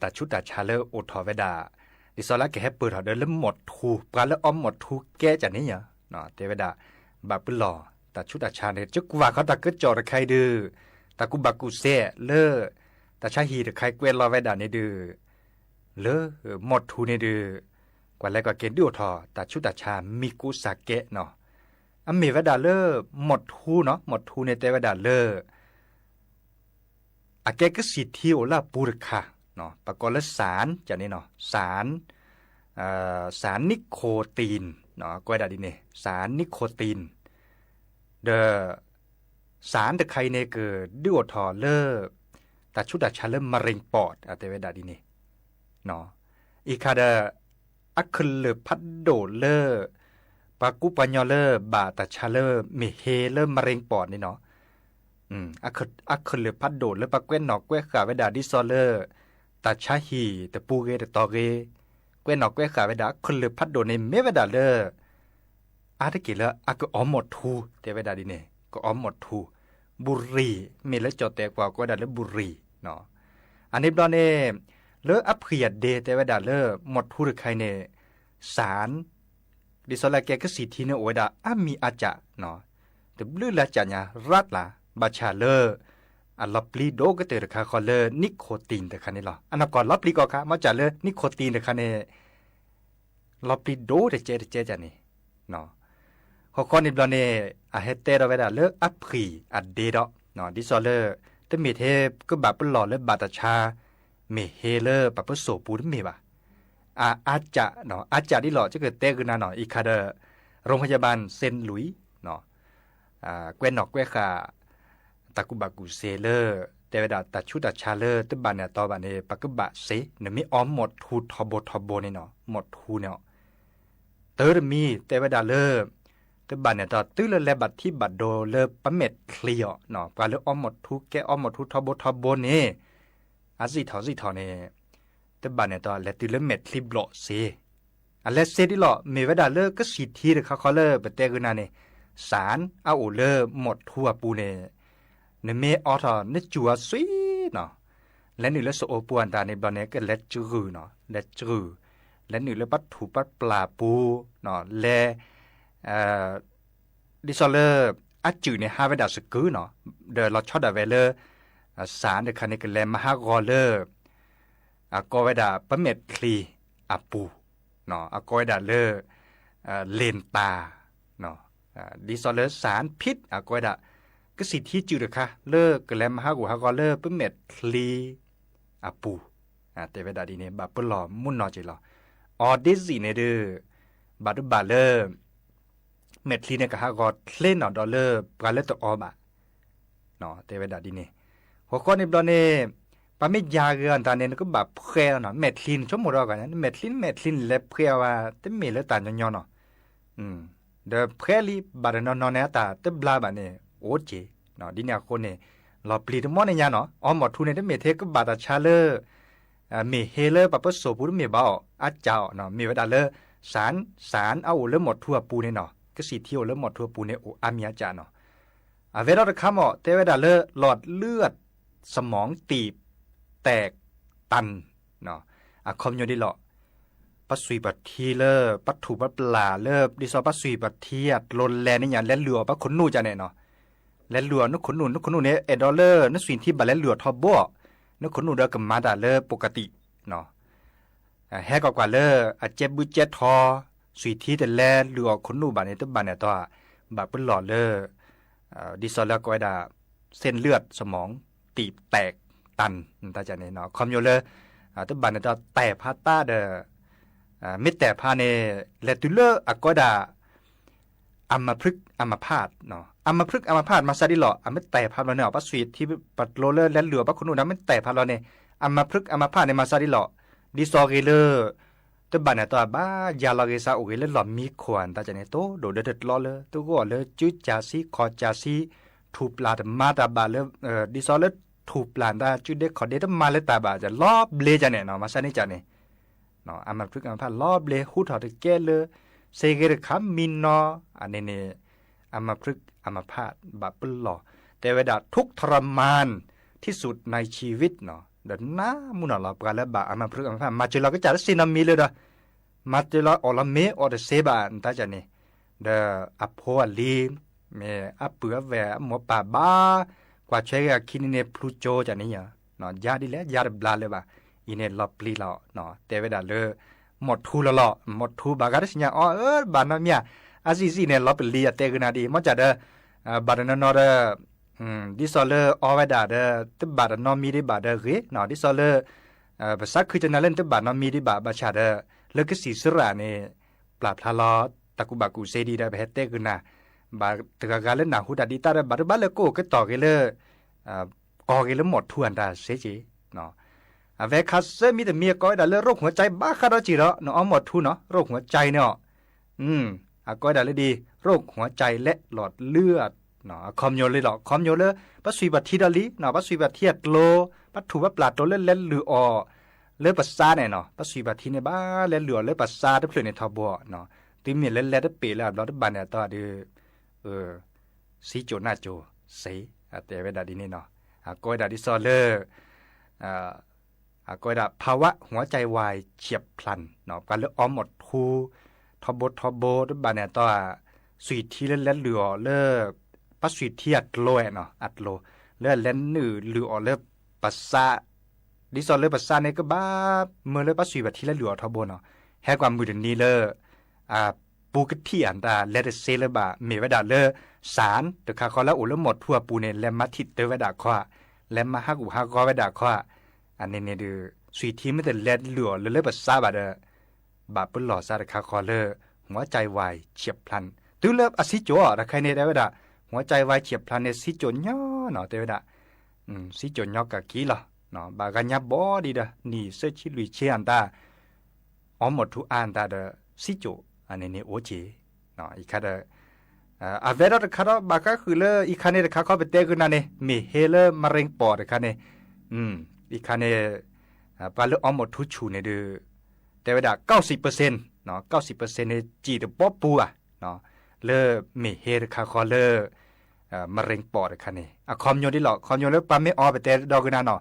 တၢ်ဆူးတၢ်ဆါလၢအိၣ်ထီၣ်ဝဲဒၣ် ဒ်သိးလၢကဟဲပၢၢ်ထီၣ်ဒီးလၢမိၢ်ထူ ပှၤလၢအီမိၢ်ထူကဲကန့ၣ်ယါ တဲဝဲဒၣ် ဘၣ်ပလီၢ် တၢ်ဆူးတၢ်ဆါန့ၣ် ကကွၢ်ဃီတၢ်ကစီၣ်တခါအံၤဒုး တၢ်ကူၣ်ဘၣ်ကူၣ်စ့လၢ တၢ်ဆါဟံၣ်တခါအံၤကွဲးလီၤဝဲဒၣ်န့ၣ်ဒုး လၢမိၢ်ထူန့ၣ်ဒုး ကွၢ်လဲၤကွၢ်က့ၤဒုးအိၣ်ထီၣ် တၢ်ဆူးတၢ်ဆါမံၤကိးစၢ်ကဲနီၤ အမ့ၢ်ဝဲဒၣ်လၢ မိၢ်ထူနီၤ မိၢ်ထူန့ၣ်တဲဝဲဒၣ်လၢ အကဲကစံၣ်ထံအိၣ်လၢအပူၤတခါ ပကိးလၢ စၣ် ကန့ၣ်နီၤ စၣ် စၣ်နံၣ်ခိၣ်တံၣ် ကိးဝဲဒၣ်ဒ်န့ၣ် စၣ်နံၣ်ခိၣ်တံၣ် ဒီး စၣ်တခါအံၤန့ၣ် ကဒုးအိၣ်ထီၣ်လၢ တၢ်ဆူးတၢ်ဆါလၢ marine port တဲဝဲဒၣ်ဒ်န့ၣ် အံၤခါဒီး အကလုာ်ဖးဒိၣ်လၢ ပှၤကူပှၤညီလၢဘၣ်တၢ်ဆါလၢမ့ၢ်ဟ့လၢ marine port န့ၣ်နီၤ အကလုာ်ဖးဒိၣ်လၢပှၤကွဲးနီၣ်ကွဲးဃာ်ဝဲဒၣ်ဒ်သိးလၢ တၢ်ဆါဟံၣ်တပူၤဂ့ၤတတီၤဂ့ၤ ကွဲးနီၣ်ကွဲးဃာ်ဝဲဒၣ် အကလုာ်ဖးဒိၣ်န့ၣ် မ့ၢ်ဝဲဒၣ်လၢ အါတက့ၢ်လၢအကအီမိၢ်ထူ တဲဝဲဒၣ်ဒ်န့ၣ် ကအီမိၢ်ထူ ဘူရံၤ မ့ၢ်လၢကၠီၣ်တဲာ်ကွၢ်ကိးဝဲဒၣ်လၢဘူရံၤ အန့ၣ်ဘျီန့ၣ် လၢအဖှံၣ်အဒ့တဲဝဲဒၣ်လၢ မိၢ်ထူတခါအံၤန့ၣ် စၣ် ဒ်သိးလၢအကဲကစံၣ်ထံန့ၣ်အိၣ်ဝဲဒၣ်အါမံၤအါကၢ် တဘျုးလၢကၢ်ညါရၣ်လၢ ဘၣ်ဆၣ်လၢ အလီၤပျံၤဒိၣ်ကတၢၢ်တခါဃီလၢနံၣ်ခိၣ်တံၣ်တခါန့ၣ်လီၤ. အနီၢ်ကီၢ်လီၤပျံၤကီၢ်ခါ မ့ၢ်စၢ်လၢနံၣ်ခိၣ်တံၣ်တခါန့ၣ် လီၤပျံၤဒိၣ်တကဲတကဲကန့ၣ် ဃီဃီန့ၣ်ဘျီန့ၣ် အဟဲတဲထီၣ်ဝဲဒၣ်လၢအဖှံၣ်အဒ့ဒီး ဒ်သိးလၢ တမ့ၢ်ထဲကဘၣ်ပလီၢ်လၢဘၣ်တၢ်ဆါ မ့ၢ်ဟ့လၢပပၢၤစိၣ်ပူၤတမ့ၢ်ဘၣ်. အါကၢ် အါကၢ်ဒ်လီၤ ကတဲဂုာ်နၤနီၤ အံၤခါဒီး ရိၣ်ဖယၣ်ဘၣ် စ့ၣ်လူး ကွဲးနီၣ်ကွဲးဃာ် တၢ်ကူၣ်ဘၣ်ကူၣ်စ့လၢ တဲဝဲဒၣ်တၢ်ဆူးတၢ်ဆါလၢတဘၣ်န့ၣ်အတီဘၣ်န့ၣ် ပကဘၣ်စ့ နမ့ၢ်အီမိၢ်ထူထီဘိထီဘိန့ၣ်နီၤ မိၢ်ထူန့ၣ် တၢ်တမံၤတဲဝဲဒၣ်လၢ တဘၣ်န့ၣ်အတီ တုၤလၢလဲၤဘၣ်ထံဘၣ်ဒိလၢပမဲာ်ချံအီၤ ပှၤလၢအီမိၢ်ထူကဲအီမိၢ်ထူထီဘိထီဘိန့ၣ် အစံၣ်ထီၣ်စံၣ်ထီၣ်န့ၣ် တဘၣ်န့ၣ်အတီ လဲၤတုၤလၢမဲာ်ချံဘျီၣ်စ့ အလဲၤစ့ဒ်လီၤ မ့ၢ်ဝဲဒၣ်လၢကစံၣ်ထံတခါဃီလၢပတဲဂုာ်နၤန့ၣ် စၣ် အအိၣ်လၢမိၢ်ထူအပူၤန့ၣ် နမ့ၢ်အီထီၣ်နစူၢ်အီၤစ့နီၤ လဲၤနုာ်လၢစအိပူၤအတၢ်န့ၣ်ဘျီန့ၣ် ကလဲၤစှုၣ်နီၤ လဲၤစှုၣ် လဲၤနုာ်လၢပှၤထူၣ်ပှၤပျၢ်ပူၤ လဲၤ ဒ်သိးလၢ အစူၢ်န့ၣ်ဟးဝဲဒၣ်စကုနီၤ ဒီးလီၤဆီဒၣ်ဝဲလၢ စၣ်တခါန့ၣ် ကလဲၤမၤဟးဂီၤလၢ အကိးဝဲဒၣ်ပမဲာ်ချံအပူၤ အကိးဝဲဒၣ်လၢ လ့ၣ်တၢ် ဒ်သိးလၢစၣ်ဖံး အကိးဝဲဒၣ် ကစံၣ်ထံစူၢ်တခါ လၢကလဲၤမၤဟးဂီၤဟးဂီၤလၢပမဲာ်ချံအပူၤ တဲဝဲဒၣ်ဒ်န့ၣ် ဘၣ်ပလီၢ်မုၢ်နီၢ်က့ၤလီၤ. အီၤဒ့စံၣ်န့ၣ်ဒုး ဘၣ်တဘၣ်လၢ မဲာ်ချံန့ၣ်ကဟးဂီၤချ့နီၤဒီးလၢပှၤလၢတအီဘၣ် တဲဝဲဒၣ်ဒ်န့ၣ်. ဃီဃီန့ၣ်ဘျီန့ၣ် ပှၤမ့ၢ်ယၤဂ့ၤအီၤတၢ်န့ၣ် နကဘၣ်ဖှဲးအီၤနီၤ. မဲာ်ချံန့ၣ် ဆိကမိၣ်ဒီးဂၤညါ နမဲာ်ချံ နမဲာ်ချံန့ၣ် လဲၤဖှဲးအီၤဝဲ တမ့ၢ်လၢတၢ်ညီညီနီၤ. ဒီးဖှဲးလံ ဘၣ်တနီၤနီၤန့ၣ် အတၢ်တဘျါဘၣ်န့ၣ် အိၣ်က့ၤ. ဒ်န့ၣ်အဃိန့ၣ် လီၤပျံၤတမီၢ်န့ၣ်ညါနီၤ. အီမိာ်ထူန့ၣ် တမ့ၢ်ထဲကဘၣ်တၢ်ဆါလၢ မ့ၢ်ဟ့လၢပှၤပၢၢ်စိၣ်ပူၤတမ့ၢ်ဘၣ်အီၤ အကးအီၤနီၤ. မ့ၢ်ဝဲဒၣ်လၢ စၣ် စၣ်အအိၣ်လၢမိာ်ထူအပူၤန့ၣ်နီၤ ကစံၣ်ထံအိၣ်လၢမိာ်ထူအပူၤန့ၣ် အိၣ်အါမံၤအါကးနီၤ. အဝဲဒီးတခါမး တဲဝဲဒၣ်လၢ หลอดเลือดสมองตีบแตกตัน အခီပညီဒ်လီၤ. ပှၤစွံၣ်ပှၤထံလၢ ပှၤထူၣ်ပှၤပျၢ်လၢ ဒ်သိးပှၤစွံၣ်ပှၤထံအကျိၤလဲၤန့ၣ်ညါ လဲၤလုၢ်အီၣ်ပှၤခိၣ်နူာ်ကန့ၣ်နီၤ. လဲၤလုၢ်အီၣ်နခိၣ်နူာ် နခိၣ်နူာ်န့ၣ် အဲၣ်ဒိးလၢ နစွံၣ်ထံဘၣ်လဲၤလုၢ်အီၣ်ထီဘိအီၤ နခိၣ်နူာ်ဒီးကမၤတၢ်လၢ ปกติ ဟဲကီးကွၢ်လၢ အကဲဘုကဲထီ စွံၣ်ထံတလဲၤလုၢ်အီၣ်ခိၣ်နူာ်ဘၣ်န့ၣ် တဘၣ်န့ၣ်တီ ဘၣ်ပလီၢ်လၢ ဒ်သိးလၢကိးဝဲဒၣ် เส้นเลือดสมองตีบแตกตัน န့ၣ်တၢ်န့ၣ်နီၤ. အခီပညီလၢ တဘၣ်န့ၣ်တီ တဲာ်ဖးတၢ်ဒီး မ့ၢ်တဲာ်ဖးန့ၣ် လဲၤတုၤလၢအကိးဝဲဒၣ် อัมพฤกษ์อัมพาต อัมพฤกษ์อัมพาต မၤစၢ်ဒ်လီၤ. အမ့ၢ်တဲာ်ဖးဘျီန့ၣ် ပှၤစွံၣ်ထံပကျိၤလၢလဲၤလုၢ်အီၣ်ပှၤခိၣ်နူာ်ဒီး မ့ၢ်တဲာ်ဖးဘျီန့ၣ် อัมพฤกษ์อัมพาต န့ၣ် မၤစၢ်ဒ်လီၤ. ဒ်သိးဂ့ၤလၢ တဘၣ်န့ၣ်တီ ဘၣ်ယၤလီၤဂ့ၤစးအိၣ်ဂ့ၤလၢလီၢ်မံခိၣ် န့ၣ်တၢ်န့ၣ် တိၢ်ဒိၣ်ဒီးတကျီလၢ တဂီၢ်လၢ စုကၢ်ဆံ ခီၣ်ကၢ်ဆံ ထူၣ်ပျၢ်တမၤတၢ်ဘၣ်လၢ ဒ်သိးလၢ ထူၣ်ပျၢ်တၢ် စုဒ့ခီၣ်ဒ့တမၤလၢတၢ်ဘၣ် လီၤဘျ့တၢ်န့ၣ်နီၤ မၤစၢ်န့ၣ်တၢ်န့ၣ် อัมพฤกษ์อัมพาต လီၤဘျ့ ဟူထီၣ်တကဲလၢ စ့ဂ့ၤတခါမံနီၤ အန့ၣ်န့ၣ် อัมพฤกษ์อัมพาต ဘၣ်ပလီၢ် တဲဝဲဒၣ် ทุกข์ทรมานที่สุดในชีวิต နီၤ ဒီးနးမုၢ်နီၤလီၤ ပှၤလၢဘၣ် อัมพฤกษ์อัมพาต မၤစၢၤလီၤကစၢ်တသ့နီတမံၤလၢၤဒီး မၤစၢၤလီၤအီၣ်လီၤမ့ၤအီၣ်တသ့ဘၣ် န့ၣ်တၢ်န့ၣ် ဒီးအဖိအလံၤ မ့ၢ်အပုၢ်အဝဲၢ်အမိၢ်ပၢ်ဘၣ် ကွၢ်ထွဲဂ့ၤအခံန့ၣ်န့ၣ် ဖျူကၠိတၢ်န့ၣ် ယါဒ်လဲၣ် ယါတဘျါလၢၤဘၣ် အံၤန့ၣ်လီၤပျံၤလီၤ တဲဝဲဒၣ်လၢ မိာ်ထူလီၤလီၤ မိာ်ထူဘၣ်ဂၤတသ့ၣ်ညါအီၤ အၢ ဘၣ်နီတမံၤ အစံၣ်စံၣ်န့ၣ် လီၤပျံၤအတဲဂ့ၤနၤဒ်အံၤ မ့ၢ်ကဒီး ဘၣ်တနီၤနီၤဒီး ဒ်သိးလၢအီဝဲဒၣ်ဒီး တဘၣ်တနီတမံၤဒံးဘၣ်ဒီးဂ့ၤ ဒ်သိးလၢ ပစးခုကနၤလၢနတဘၣ်နီတမံၤဒံးဘၣ် ဘၣ်ဆၣ်ဒီး လၢကစံၣ်စရၣ်န့ၣ် ပျၢ်ဖျါလီၤ တၢ်ကူၣ်ဘၣ်ကူၣ်သ့ဒံးဒီး ပဟဲတဲဂ့ၤနၤ ဘၣ်တဂၤဂၤလၢနၢ်ဟူတၢ်ဒ်တၢ်ဒီး ဘၣ်တဘၣ်လၢကအိၣ်ကတီၢ်ဂ့ၤလၢ ကီၢ်ဂ့ၤလၢမိာ်ထူအတၢ်စ့က့ၤ အဝဲခါဆၢမံၤတမံၤ ကိးဝဲဒၣ်လၢ โรคหัวใจ ဘၣ်ဃးဒီးစ့ၢ်ဒီး နအီမိာ်ထူနီၤ โรคหัวใจ န့ၣ်အီၤ အကိးဝဲဒၣ်လၢဒ် โรคหัวใจและหลอดเลือด အခီပညီလၢလီၤ အခီပညီလၢ ပှၤစွံၣ်ပှၤထံဒီးလံ ပှၤစွံၣ်ပှၤထံအကျိၤ ပှၤထူၣ်ပှၤပျၢ်ကျိၤလၢလဲၤလုၢ်အီၣ် လၢပစါန့ၣ်နီၤ ပှၤစွံၣ်ပှၤထံန့ၣ် ဘၣ်လဲၤလုၢ်အီၣ်လၢပစါတဖျၢၣ်န့ၣ်ထီဘိနီၤ တုၤမ့ၢ်လၢလဲၤတပ့ၢ်လၢအဘျီ တဘၣ်န့ၣ်အတီဒီး စံကၠိၣ်နၢ်ကၠိၣ်စ့ အတဲဝဲဒၣ်ဒ်န့ၣ်နီၤ အကိးဝဲဒၣ်ဒ်သိးလၢ အကိးဝဲဒၣ် ภาวะหัวใจวายเฉียบพลัน ပှၤလၢအီမိာ်ထူ ထီဘိထီဘိ တဘၣ်န့ၣ်အတီ စွံၣ်ထံလၢလဲၤလုၢ်အီၣ်လၢ ပှၤစွံၣ်ထံအကျိၤနီၤ အကျိၤ လၢအလဲၤနုာ်လုၢ်အီၣ်လၢပစါ ဒ်သိးလၢပစါန့ၣ်ကဘၣ် မၢလၢပှၤစွံၣ်ပှၤထံလၢလုၢ်အီၣ်ထီဘိနီၤ ဟဲကွၢ်မုၢ်တနံၤလၢ အပူကထံၣ်အတၢ် လဲၤတသ့လၢၤဘၣ် မ့ၢ်ဝဲဒၣ်လၢ စၣ်တခါဃီလၢအအိၣ်လၢမိာ်ထူအပူၤန့ၣ် လဲၤမၤထံၣ်တၢဝဲဒၣ်ခီ လဲၤမၤဟးဂူာ်ဟးဂီၤဝဲဒၣ်ခီ အန့ၣ်န့ၣ်ဒီး စွံၣ်ထံမ့ၢ်တလဲၤလုၢ်အီၣ်လၢလၢပစါဘၣ်ဒီး ဘၣ်ပလီၢ်စါတခါဃီလၢ หัวใจวายเฉียบพลัน တုၤလၢအစံကၠိၣ်အီၤ တခါန့ၣ်တဲဝဲဒၣ် หัวใจวายเฉียบพลัน န့ၣ် စံကၠိၣ်ညီနီၤ တဲဝဲဒၣ် စံကၠိၣ်ညီကၢ်ကံလီၤ ဘၣ်ဂၤညါဘီဒံးဒီး နံၣ်သၢဆံလွံၢ်ဆံအတၢ် အီမိာ်ထူအါအတၢ်ဒီး စံကၠိၣ် အန့ၣ်န့ၣ်အိၣ်က့ၤ အံၤခါဒီး အဝဲဒီးတခါဒီး ဘၣ်ဃးဃုာ်လၢ အံၤခါန့ၣ်တခါခီပတဲဂ့ၤနၤန့ၣ် မ့ၢ်ဟ့လၢ มะเร็งปอด တခါန့ၣ် အံၤခါန့ၣ် ပှၤလၢအီမိာ်ထူဆူၣ်န့ၣ်ဒီး တဲဝဲဒၣ် เก้าสิบเปอร์เซ็นต์ เก้าสิบเปอร์เซ็นต์ န့ၣ် စံၣ်တဘီပူၤဧါ လၢမ့ၢ်ဟ့တခါဃီလၢ မะเร็งปอด တခါန့ၣ် အခီပညီဒ်လီၤ အခီပညီလၢပှၤမ့ၢ်အီပတဲဒီးကနၤနီၤ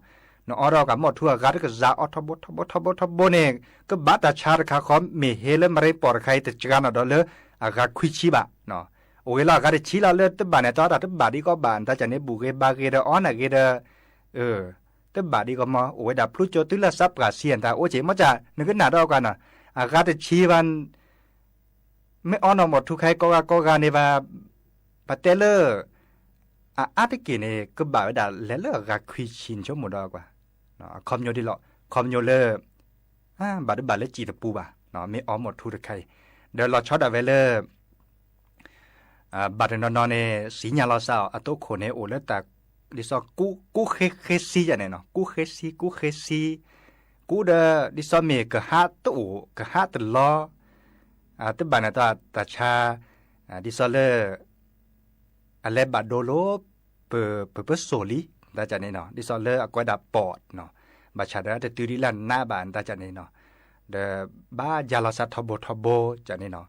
နအီဒီးကမိာ်ထူအဂၤတကစၢ်အီထီဘိထီဘိထီဘိထီဘိန့ၣ် ကဘၣ်တၢ်ဆါတခါဃီ မ့ၢ်ဟ့လၢ မะเร็งปอด တခါအံၤ တစှၤနီၤဒီးလၢအဂၤခွံဆံဘၣ် အိၣ်ဂ့ၤလီၤအဂၤတဆံလီၤလၢတဘၣ်န့ၣ် တၢ်တဘၣ်ဒံးကီးဘၣ် တၢ်ကန့ၣ် ဘူၣ်ဂ့ၤဘါဂ့ၤဒီးအီနၢ်ဂ့ၤဒီး တဘၣ်ဒံးကီးမ့ၢ် အိၣ်ဝဲဒၣ်ဖျိကၠိတုၤလၢစးပှၢ်ဆံအတၢ်အိၣ်က့ၤ မ့ၢ်က နကနၣ်ဒီးကနၤ အဂၤတဆံဘၣ် မ့ၢ်အီနီၢ်မိာ်ထူခါအံၤကိးဂၤကိးဂၤန့ၣ်ဘၣ် ပတဲလၢ အအါတက့ၢ်န့ၣ် ကဘၣ်ဝဲဒၣ်လဲၤလၢအဂၤခွံဆံန့ၣ် ဆိကမိၣ်ဒီးကွၢ် အခီပညီဒ်လီၤ အခီပညီလၢ ဘၣ်တဘၣ်လၢစံၣ်တပူၤဘၣ် မ့ၢ်အီမိာ်ထူတခါအံၤ ဒီးလီၤဆီဒၣ်ဝဲလၢ ဘၣ်တနီၤနီၤန့ၣ် စံၣ်ညါလီၤစၢ်အီၤ အတၢ်အိၣ်ခိၣ်န့ၣ် အိၣ်လၢတၢ် ဒ်သိး ကူးဃ့ဆံယၤန့ၣ်နီၤ, ကူးဃ့ဆံ ကူးဃ့ဆံ, ကူးဒီး ဒ်သိးမ့ၢ်ကဟးတအိၣ် ကဟးတလီၤ, တဘၣ်န့ၣ်တၢ်ဆါ, ဒ်သိးလၢ အလဲၤဘၣ်ဒိလိ ပ ပပစိာ်လံ တၢ်ကန့ၣ်နီၤ, ဒ်သိးလၢအကွဲးဒၣ်ပိာ်နီၤ, ဘၣ်ဆၣ်ဒီးတတုၤဒ်လၢနးဘၣ် တၢ်ကန့ၣ်နီၤ, ဒီးဘၣ်ယၤလီၤစၢ်ထီဘိထီဘိ ကန့ၣ်နီၤ,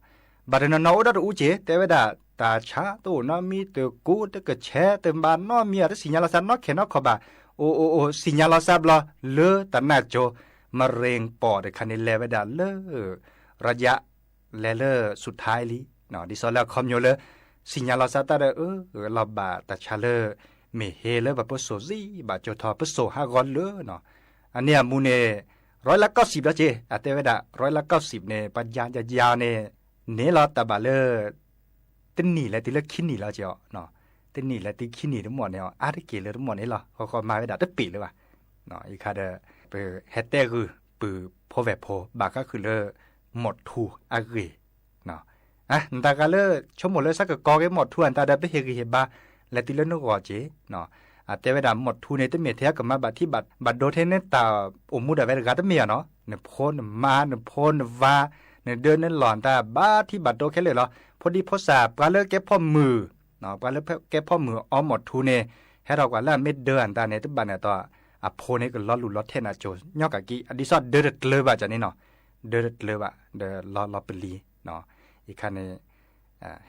ဘၣ်တနီၤနီၤအိၣ်ဒီးတအူက့ၤ တဲဝဲဒၣ် တၢ်ဆါတအိၣ်နီတမံၤ တကူးတကဆဲး တဘၣ်နီတမံၤ တစံၣ်ညါလီၤစၢ်နီခဲနီခီဘၣ်, အိၣ်အိၣ်အိၣ် စံၣ်ညါလီၤစၢ်ဘျီ လၢတၢ်နါကိၤ မရ့ၣ်ပိာ်တခါန့ၣ် လဲၤဝဲဒၣ်လၢ ရယါ လဲၤလၢ ဆူၣ်ထါလံ, ဒ်သိးလၢအခီပညီလၢ စံၣ်ညါလီၤစၢ်တၢ်ဒီး အၢ လီၤဘၣ်တၢ်ဆါလၢ မ့ၢ်ဟ့လၢပပစိာ်စံး ဘၣ်ကၠိထီၣ်ပစိာ်ဟးဂီၤလၢနီၤ, အန့ၣ်အမူန့ၣ် ရီးလၢကီၢ်စံးဘျီက့ၤ အတဲဝဲဒၣ် ရီးလၢကီၢ်စံးန့ၣ် ပှၤယၤယၤယၤန့ၣ် န့ၣ်လီၤတၢ်ဘၣ်လၢ တနံၣ်လဲၤတုၤလၢခံနံၣ်လီၤက့ၤအီၤ, တနံၣ်လဲၤတုၤခံနံၣ်တမီၢ်န့ၣ်အီၤ အါတက့ၢ်လၢတမီၢ်န့ၣ်လီၤ, ဃီဃီမၤဝဲဒၣ်တပ့ၢ်လၢၤဘၣ်, အံၤခါဒီး ပဟဲတဲဂုာ်ပုၢ်ဖိဝဲၢ်ဖိ ဘၣ်ဃးဃုာ်လၢ မိၢ်ထူအဂ့ၢ် နတၢ်ဂၤလၢ ဆိကမိၣ်လၢဆၢကကီက့ၤမိၢ်ထူအတၢ်ဒီး ပဟ့ၣ်ဂံၢ်ဟ့ၣ်ဘါ လဲၤတုၤလၢနဂီၢ်က့ၤ, အတဲဝဲဒၣ်မိၢ်ထူန့ၣ် တမ့ၢ်ထဲကမၤဘၣ်ထံဘၣ်ဒိထဲန့ၣ် တၢ်အိၣ်မူဒၣ်ဝဲတဂၤတမ့ၢ်အီၤနီၤ, နဖိနမါ နဖိနဝၤ နဒၢနလီၢ်တၢ် ဘၣ်ထံဘၣ်ဒိခဲလၢာ်လီၤ, ဖိဒံဖိစၢ် ပှၤလၢကဲဖီမုၢ် ပှၤလၢကဲဖီမုၢ်အီမိၢ်ထူန့ၣ် ဟဲထီၣ်ကွၢ်လၢအမ့ၢ်ဒၢအတၢ်န့ၣ် တဘၣ်န့ၣ်အသိး အဖိန့ၣ်ကလီၤလူၢ်လီၤထဲနၤကိၤညီကက့ၤ အဒ်သိးဒၢတကျၢၤဘၣ်ကန့ၣ်နီၤ, ဒၢတကျၢၤဘၣ် ဒီးလီၤလီၤပလံၤ, အံၤခါန့ၣ်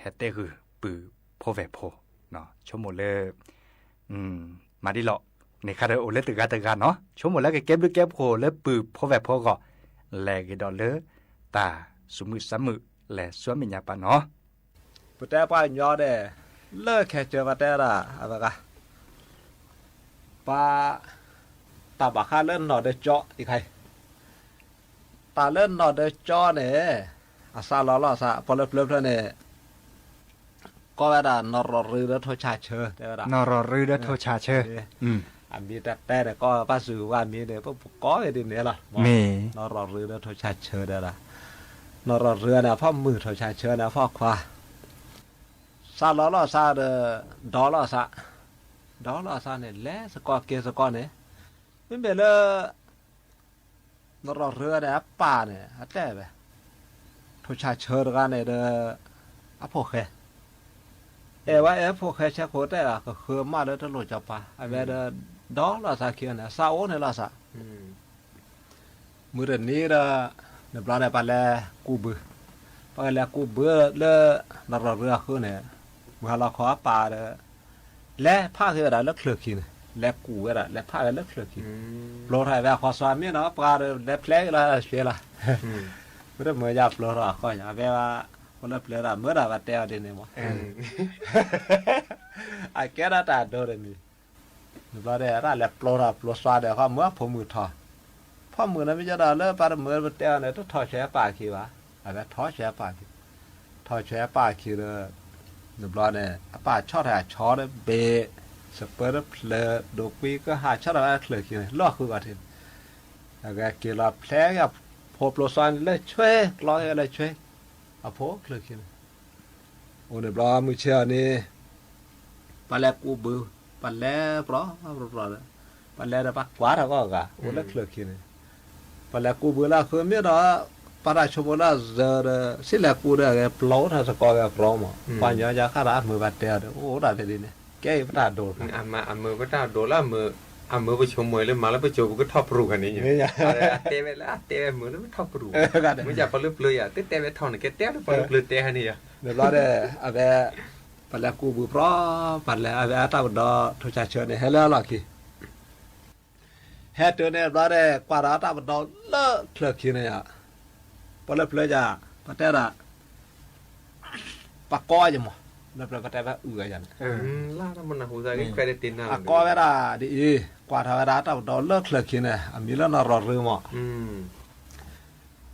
ဟဲတဲဂုာ်ပုၢ်ဖိဝဲၢ်ဖိ, ဆိကမိၣ်လၢ မၤဒ်လီၤ, န့ၣ်ခါဒီးအိၣ်လၢတဂၤတဂၤနီၤ, ဆိကမိၣ်လၢကကဲဘျုးကဲဖှိၣ်လၢပုၢ်ဖိဝဲၢ်ဖိအဂီၢ်, လဲၤဂ့ၤဒီးလၢ တၢ်သူၣ်မုာ်သးမုာ် လဲၤဆူမဲာ်ညါပာ်နီၤ ပတဲပှၤကညီဒဲး လၢခဲကၢပှၤတဲဒၣ် အဝဲဂၤ ပှၤ တၢ်ဘၣ်ဃးလၢနီၢ်ဒၢကၠီအံၤခါအံၤ, တၢ်လၢနီၢ်ဒၢကၠီန့ၣ် အစးလီၤလီၤစး ပှၤလၢပျၢၤဖျၢၣ်န့ၣ် ကိးဝဲဒၣ် နီၢ်ရီၢ်ရူဒီးထိၣ်ဆၣ်ဆၢ တဲဝဲဒၣ် နီၢ်ရီၢ်ရူဒီးထိၣ်ဆၣ်ဆၢ အမံၤတဲတဲန့ၣ် ကိးပၣ်စူၤဝဲအမံၤန့ၣ် ပကိးဝဲဒ်န့ၣ်လီၤ, မ့ၢ် နီၢ်ရီၢ်ရူဒီးထိၣ်ဆၣ်ဆၢတဲဒၣ်, နီၢ်ရီၢ်ရူန့ၣ် အဖီမုၢ် ထိၣ်ဆၣ်ဆၢန့ၣ် အဖီခွါ စးလီၤလီၤစးဒီး ဒီလီၤစး, ဒီလီၤစးန့ၣ် လဲၤစ့ၢ်ကီးက့ၤစ့ၢ်ကီးန့ၣ်, မ့မ့ၢ်လၢ နီၢ်ရီၢ်ရူန့ၣ် အပၢ်န့ၣ် အတဲဝဲ, ထိၣ်ဆၣ်ဆၢတဂၤန့ၣ်ဒီး အဖိၣ်ဃဲ အဲၣ်ဝဲအဲၣ်ဖိၣ်ဃဲဆဲခိၣ်တဲဒၣ် ကဃၢမးလၢတလိၣ်စီၤပၤ အဝဲဒီး ဒီလီၤစးခံန့ၣ် စးအိၣ်န့ၣ်လီၤစး မုၢ်တနံၤဒီး နဘျီန့ၣ် ပှၤလဲၤကူးဘု, ပှၤကလဲၤကူးဘုလၢ နီၢ်ရီၢ်ရူအဃုန့ၣ် မုၢ်ဟါလီၤခီအပၢ်ဒီး လဲၤဖးက့ၤဝဲဒၣ်လၢချၢၣ်ခံန့ၣ် လဲၤကူးဝဲဒၣ် လဲၤဖးက့ၤလၢချၢၣ်ခံ, ပျိထီၣ်ဝဲအဃီ စွါမ့ၢ်နီၤ ပှၤဒီး လဲၤဖျဲက့ၤလီၤ ဟဲလီၤဆှဲလီၤ, မ့ၢ်တမုာ်ယၤပျိထီၣ်အဃီညါ အဝဲ ဖိလၢပျၢၤဒၣ်မုာ်ဒၣ် ပှၤတဲအီၤဒ်န့ၣ်မး, အကဲဒၣ်တၢ်ဒိတမံၤ နဘျီဒီး တၢ်လဲၤပျိထီၣ်ပျိစွါဒီး ဃီမုၢ်အဖိမုၢ်ထီၣ်, ဖိမုၢ်န့ၣ် မ့ၢ်ယဲဒီးလၢပှၤတမုာ်ပတဲအီၤန့ၣ် တထီၣ်ဆဲးပာ်ခံဘၣ်, အဝဲထီၣ်ဆဲးပာ်ခံ, ထီၣ်ဆဲးပာ်ခံဒီး နဘျီန့ၣ် အပၢ်ဆီၣ်ထီၣ်အဆီတဘ့ၣ်, စပၢတဖျၢၣ် ဒိးကွံကဟၣ်ဆီၣ်ထီၣ်ဝဲချၢၣ်ခံန့ၣ် လီၢ်ဃုဂီၤထံးန့ၣ်, အဝဲက့ၤလီၤဖျဲက့ၤ ဖိပျိစွါန့ၣ်လၢဆွဲ ကျီက့ၤလၢဆွဲ အဖိချၢၣ်ခံန့ၣ် အိၣ်န့ၣ်ဘျီမုၢ်ဆ့ၣ်အီၤန့ၣ် ပှၤလဲၤကူးဘု, ပှၤလဲၤပြီပြီဒီး ပှၤလဲၤဒီးပှၤကွၢ်ထီၣ်ကီၢ်ဂၤ အိၣ်လၢချၢၣ်ခံန့ၣ်, ပှၤလဲၤကူးဘုလၢအဃုမ့ၢ်ဒီး ပှၤတၢ်ဆိကမိၣ်လၢအစၢၤဒီး စံၣ်လဲၤကူးဒီးအဂဲၤပျီထီၣ်စ့ၢ်ကီးဂဲၤပြီမး, ပှၤညီယါခါဒီးအမုာ်ဘၣ်တဲအီၤဒီး အိၣ်ဒၣ်ဖဲဒ်န့ၣ် ကဲအံၤပတၢ်ဒိၣ်, အမုာ်ပတၢ်ဒိၣ်လၢအမုာ်, အမုာ်ပဆိကမိၣ်လၢမၤလၢပစိၤပကထီၣ်ပရူၢ်ဂၤန့ၣ်, အတဲဝဲလၢအတဲဝဲမုာ်လၢပထီၣ်ပရူၢ်, မ့ၢ်ယါပှၤလၢပျၢၤယၤ တတဲဝဲထီၣ်န့ၣ် ကဲတဲလၢပှၤလၢပျၢၤတဲဟဲန့ၣ်ယၤ, နဘျီဒီး အဝဲ ပှၤလဲၤကူးဘုပြီ, ပှၤလဲၤ အဝဲအတၢ်ပဒီ ထိၣ်ဆၣ်ဆၢန့ၣ် ဟဲလၢအလီၢ်ခံ, ဟဲတုၤန့ၣ်ဘျီဒီး ကွၢ်ဒီးအတၢ်ပဒီလၢချၢၣ်ခံန့ၣ်ယါ, ပှၤလၢပျၢၤယၤ ပှၤတဲဒၣ် ပှၤကိးယမး, လၢပျၢၤပှၤတဲဝဲအုၣ်ယၤန့ၣ်, အကိးဝဲဒၣ်ဒ်အံၤ, ကွၢ်ထီၣ်ဝဲဒၣ်အတၢ်ပဒီလၢချၢၣ်ခံန့ၣ် အမံၤလၢနီၢ်ရီၢ်ရူမး,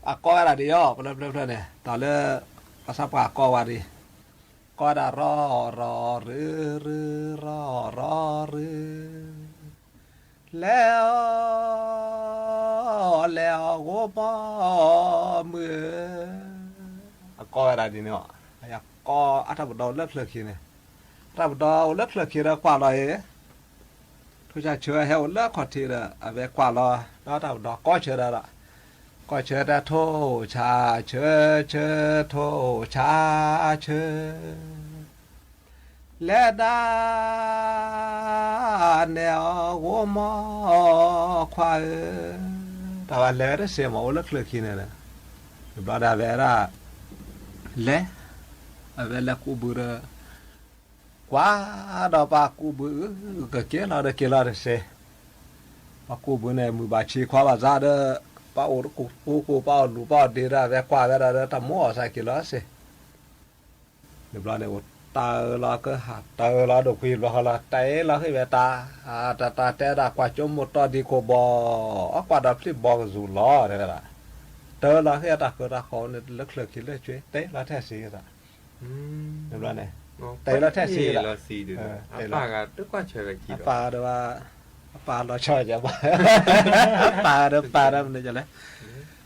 အကိးဝဲဒၣ်ဒ်အံၤ ပှၤလၢပျၢၤဖျၢၣ်န့ၣ် တၢ်လၢ ပှၤသးပှၢ်ကိးဝဲဒ်အံၤ, ကိးဝဲဒၣ်ရီၢ်ရီၢ်ရူရူ ရီၢ်ရီၢ်ရူ, လဲၤအီၤ လဲၤအီၤဂီၢ်မီၢ်မုၢ်ဧၢ, အကိးဝဲဒၣ်ဒ်န့ၣ်, ကီအတၢ်ပဒီအိၣ်လၢချၢၣ်ခံန့ၣ်, အတၢ်ပဒီအိၣ်လၢချၢၣ်ခံဒီးကွၢ်လီၤအံၤ, ထိၣ်ဆၣ်ဆၢဟဲအိၣ်လၢခီၣ်ထံးဒီး အဝဲကွၢ်လီၤ ဒီးတၢ်ပဒီကီဆၢဒီး, ကီဆၢတၢ်ထိၣ်ဆၣ်ဆၢဆၢ ထိၣ်ဆၣ်ဆၢ လဲၤဒၣ် နဲၣ်အီၤဂိၢ်မီၢ်ခွါဧၢ, တၢ်ဝဲလဲၤဝဲတစ့ၢ်မး အိၣ်လၢချၢၣ်ခံန့ၣ်ဒီး, တဘျီဒီးအဝဲဒၣ် လဲၤ, အဝဲလဲၤကူးဘုဒီး, ကွၢ်ဒီးပှၤကူးဘုအုး ကက့ၤလီၤဒီးက့ၤလီၤတစ့ၢ်, ပှၤကူးဘုန့ၣ် မုၢ်ဘၣ်ဆံခွါဘၣ်ဆၣ်ဒီး, ပှၤအိၣ်တကူၣ်ကူၣ် ပှၤအိၣ်လူၤပှၤအိၣ်ဒ့ဒီး အဝဲကွၢ်ဝဲဒၣ်ဒီး တၢ်မိၣ်အီၣ်စၢ်က့ၤလီၤတစ့ၢ် တဘျီန့ၣ် အိၣ်တၢ်အၢလီၤကဟၣ် တၢ်အၢလီၤဒိၣ်ကွံာ်ဘျီဃီလီၤ တၢ်အၢလီၤဃ့ၢ်ဝဲတၢ်, တၢ်တၢ်တဲဒၣ်ကွၢ်ကၠိမိၢ်တီဒံကိၢ်ဘီ, အကွၢ်ဒီးဖျံၣ်ဘီကစူၤလီၤတဲဝဲဒၣ်, တၢ်အၢလီၤဃ့ၢ်တၢ်ဃၢတၢ်ဃီန့ၣ် လၢချၢၣ်ခံလၢာ်ကွံာ် တဲလီၤထဲဆံးသး, တဘျီန့ၣ်, တဲလီၤထဲဆံးသး, အပၢ်ဒီး, အပၢ်လီၤဆီကဲဘၣ်, အပၢ်ဒီးပၢ်ဒီးမနုၤလဲၣ်,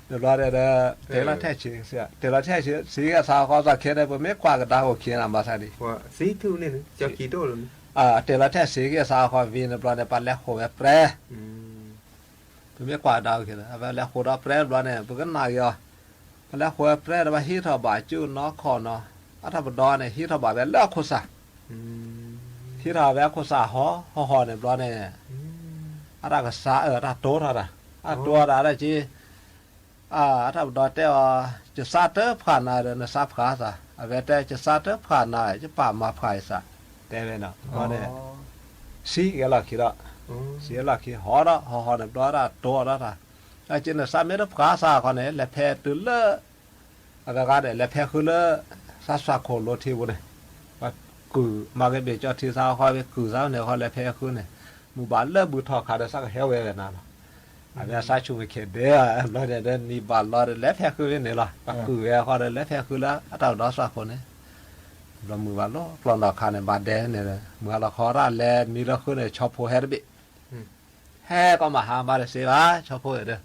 တဘျီန့ၣ်ဒီး, တဲလီၤထဲဆံး, တဲလီၤထဲဆံးက့ၤသးဃီသးခဲန့ၣ် ပမ့ၢ်ကွၢ်ကဒါအိၣ်ခံန့ၣ် မၤသးဒ် တဲလီၤထဲဆံးက့ၤသးဃီ ဝံၤန့ၣ်ဘျီန့ၣ် ပှၤလဲၤဃိးဝဲပြဲ, ပမ့ၢ်ကွၢ်ကဒါအိၣ်ခံန့ၣ် အဝဲလဲၤဃိးဒီးပြဲတဘျီန့ၣ် ပကနၣ်က့ၤအီၤ, ပလဲၤဃိးဝဲပြဲဒီး ပှၤဟံးထီၣ်ဘၣ်ကၠူနီၢ်ခီၣ်နီၤ, အတၢ်ပဒီန့ၣ် ဟံးထီၣ်ဘၣ်ဝဲလၢအခိၣ်စၢ်, ဟံးထီၣ်ဝဲအခိၣ်စၢ်ဟီၣ်ဟီၣ်ဟီၣ်န့ၣ်ဘျီန့ၣ်, အတၢ်ကစၢ်အၢ အတၢ်တိထီၣ်တၢ်, အတိထီၣ်တၢ်ဒ်က့ အတၢ်ပဒီတဲအီၤ, ယစၢ်တဖှးနၤဒီး နစၢ်ဖှးသး, အဝဲတဲ ယစၢ်တဖှးနၤ ယပၢ်မၤဖှးယသး, တဲဝဲန့ၣ်, ဘျီန့ၣ်, စံးက့ၤလီၢ်ခံဒီး, စံးလီၢ်ခံဟီၣ်ဒီး ဟီၣ်ဟီၣ်န့ၣ်ဘျီဒၣ်တိဒီးတၢ်, အက့ နစၢ်မ့ၢ်တဖှးသးခီန့ၣ် လဲၤဖဲတုၤလၢ အဂၤဂၤဒီး လဲၤဖဲဃုလၢ စၢ်စွၢ်ခိၣ်လိထံပူၤန့ၣ်, ပှၤကုၢ်မၤက့ၤဘ့ၣ်ကၠီထံသးဃီ ဝဲကုၢ်သးန့ၣ်ဃီ လဲၤဖဲဃုန့ၣ်, မုၢ်ဘၣ်လၢဘုၣ်ထီၣ်ခးဒီး စးကဟဲဝဲဝဲနၤလီၤ, အဝဲစးဆူၣ်ဝဲခဲဒဲး, ဘျီန့ၣ်ဒီး နံၤဘၣ်လီၤဒီး လဲၤဖဲဃုဝဲန့ၣ်လီၤ, ပှၤကုၢ်ဝဲဃီဒီး လဲၤဖဲဃုလၢအတၢ်ပဒီစၢ်ခိၣ်န့ၣ်, ဘျီမုၢ်ဘၣ်လီၤကျီၢ်နီၢ်ခးန့ၣ် ဘၣ်ဒဲန့ၣ်, မုၢ်ဟါလီၤခီရၣ်လဲၤမံလၢဃုန့ၣ် ဆီဖိဟဲတဘ့ၣ် ဟဲကီမၤဟါမၤတစ့ဘၣ် ဆီဖိဒီး,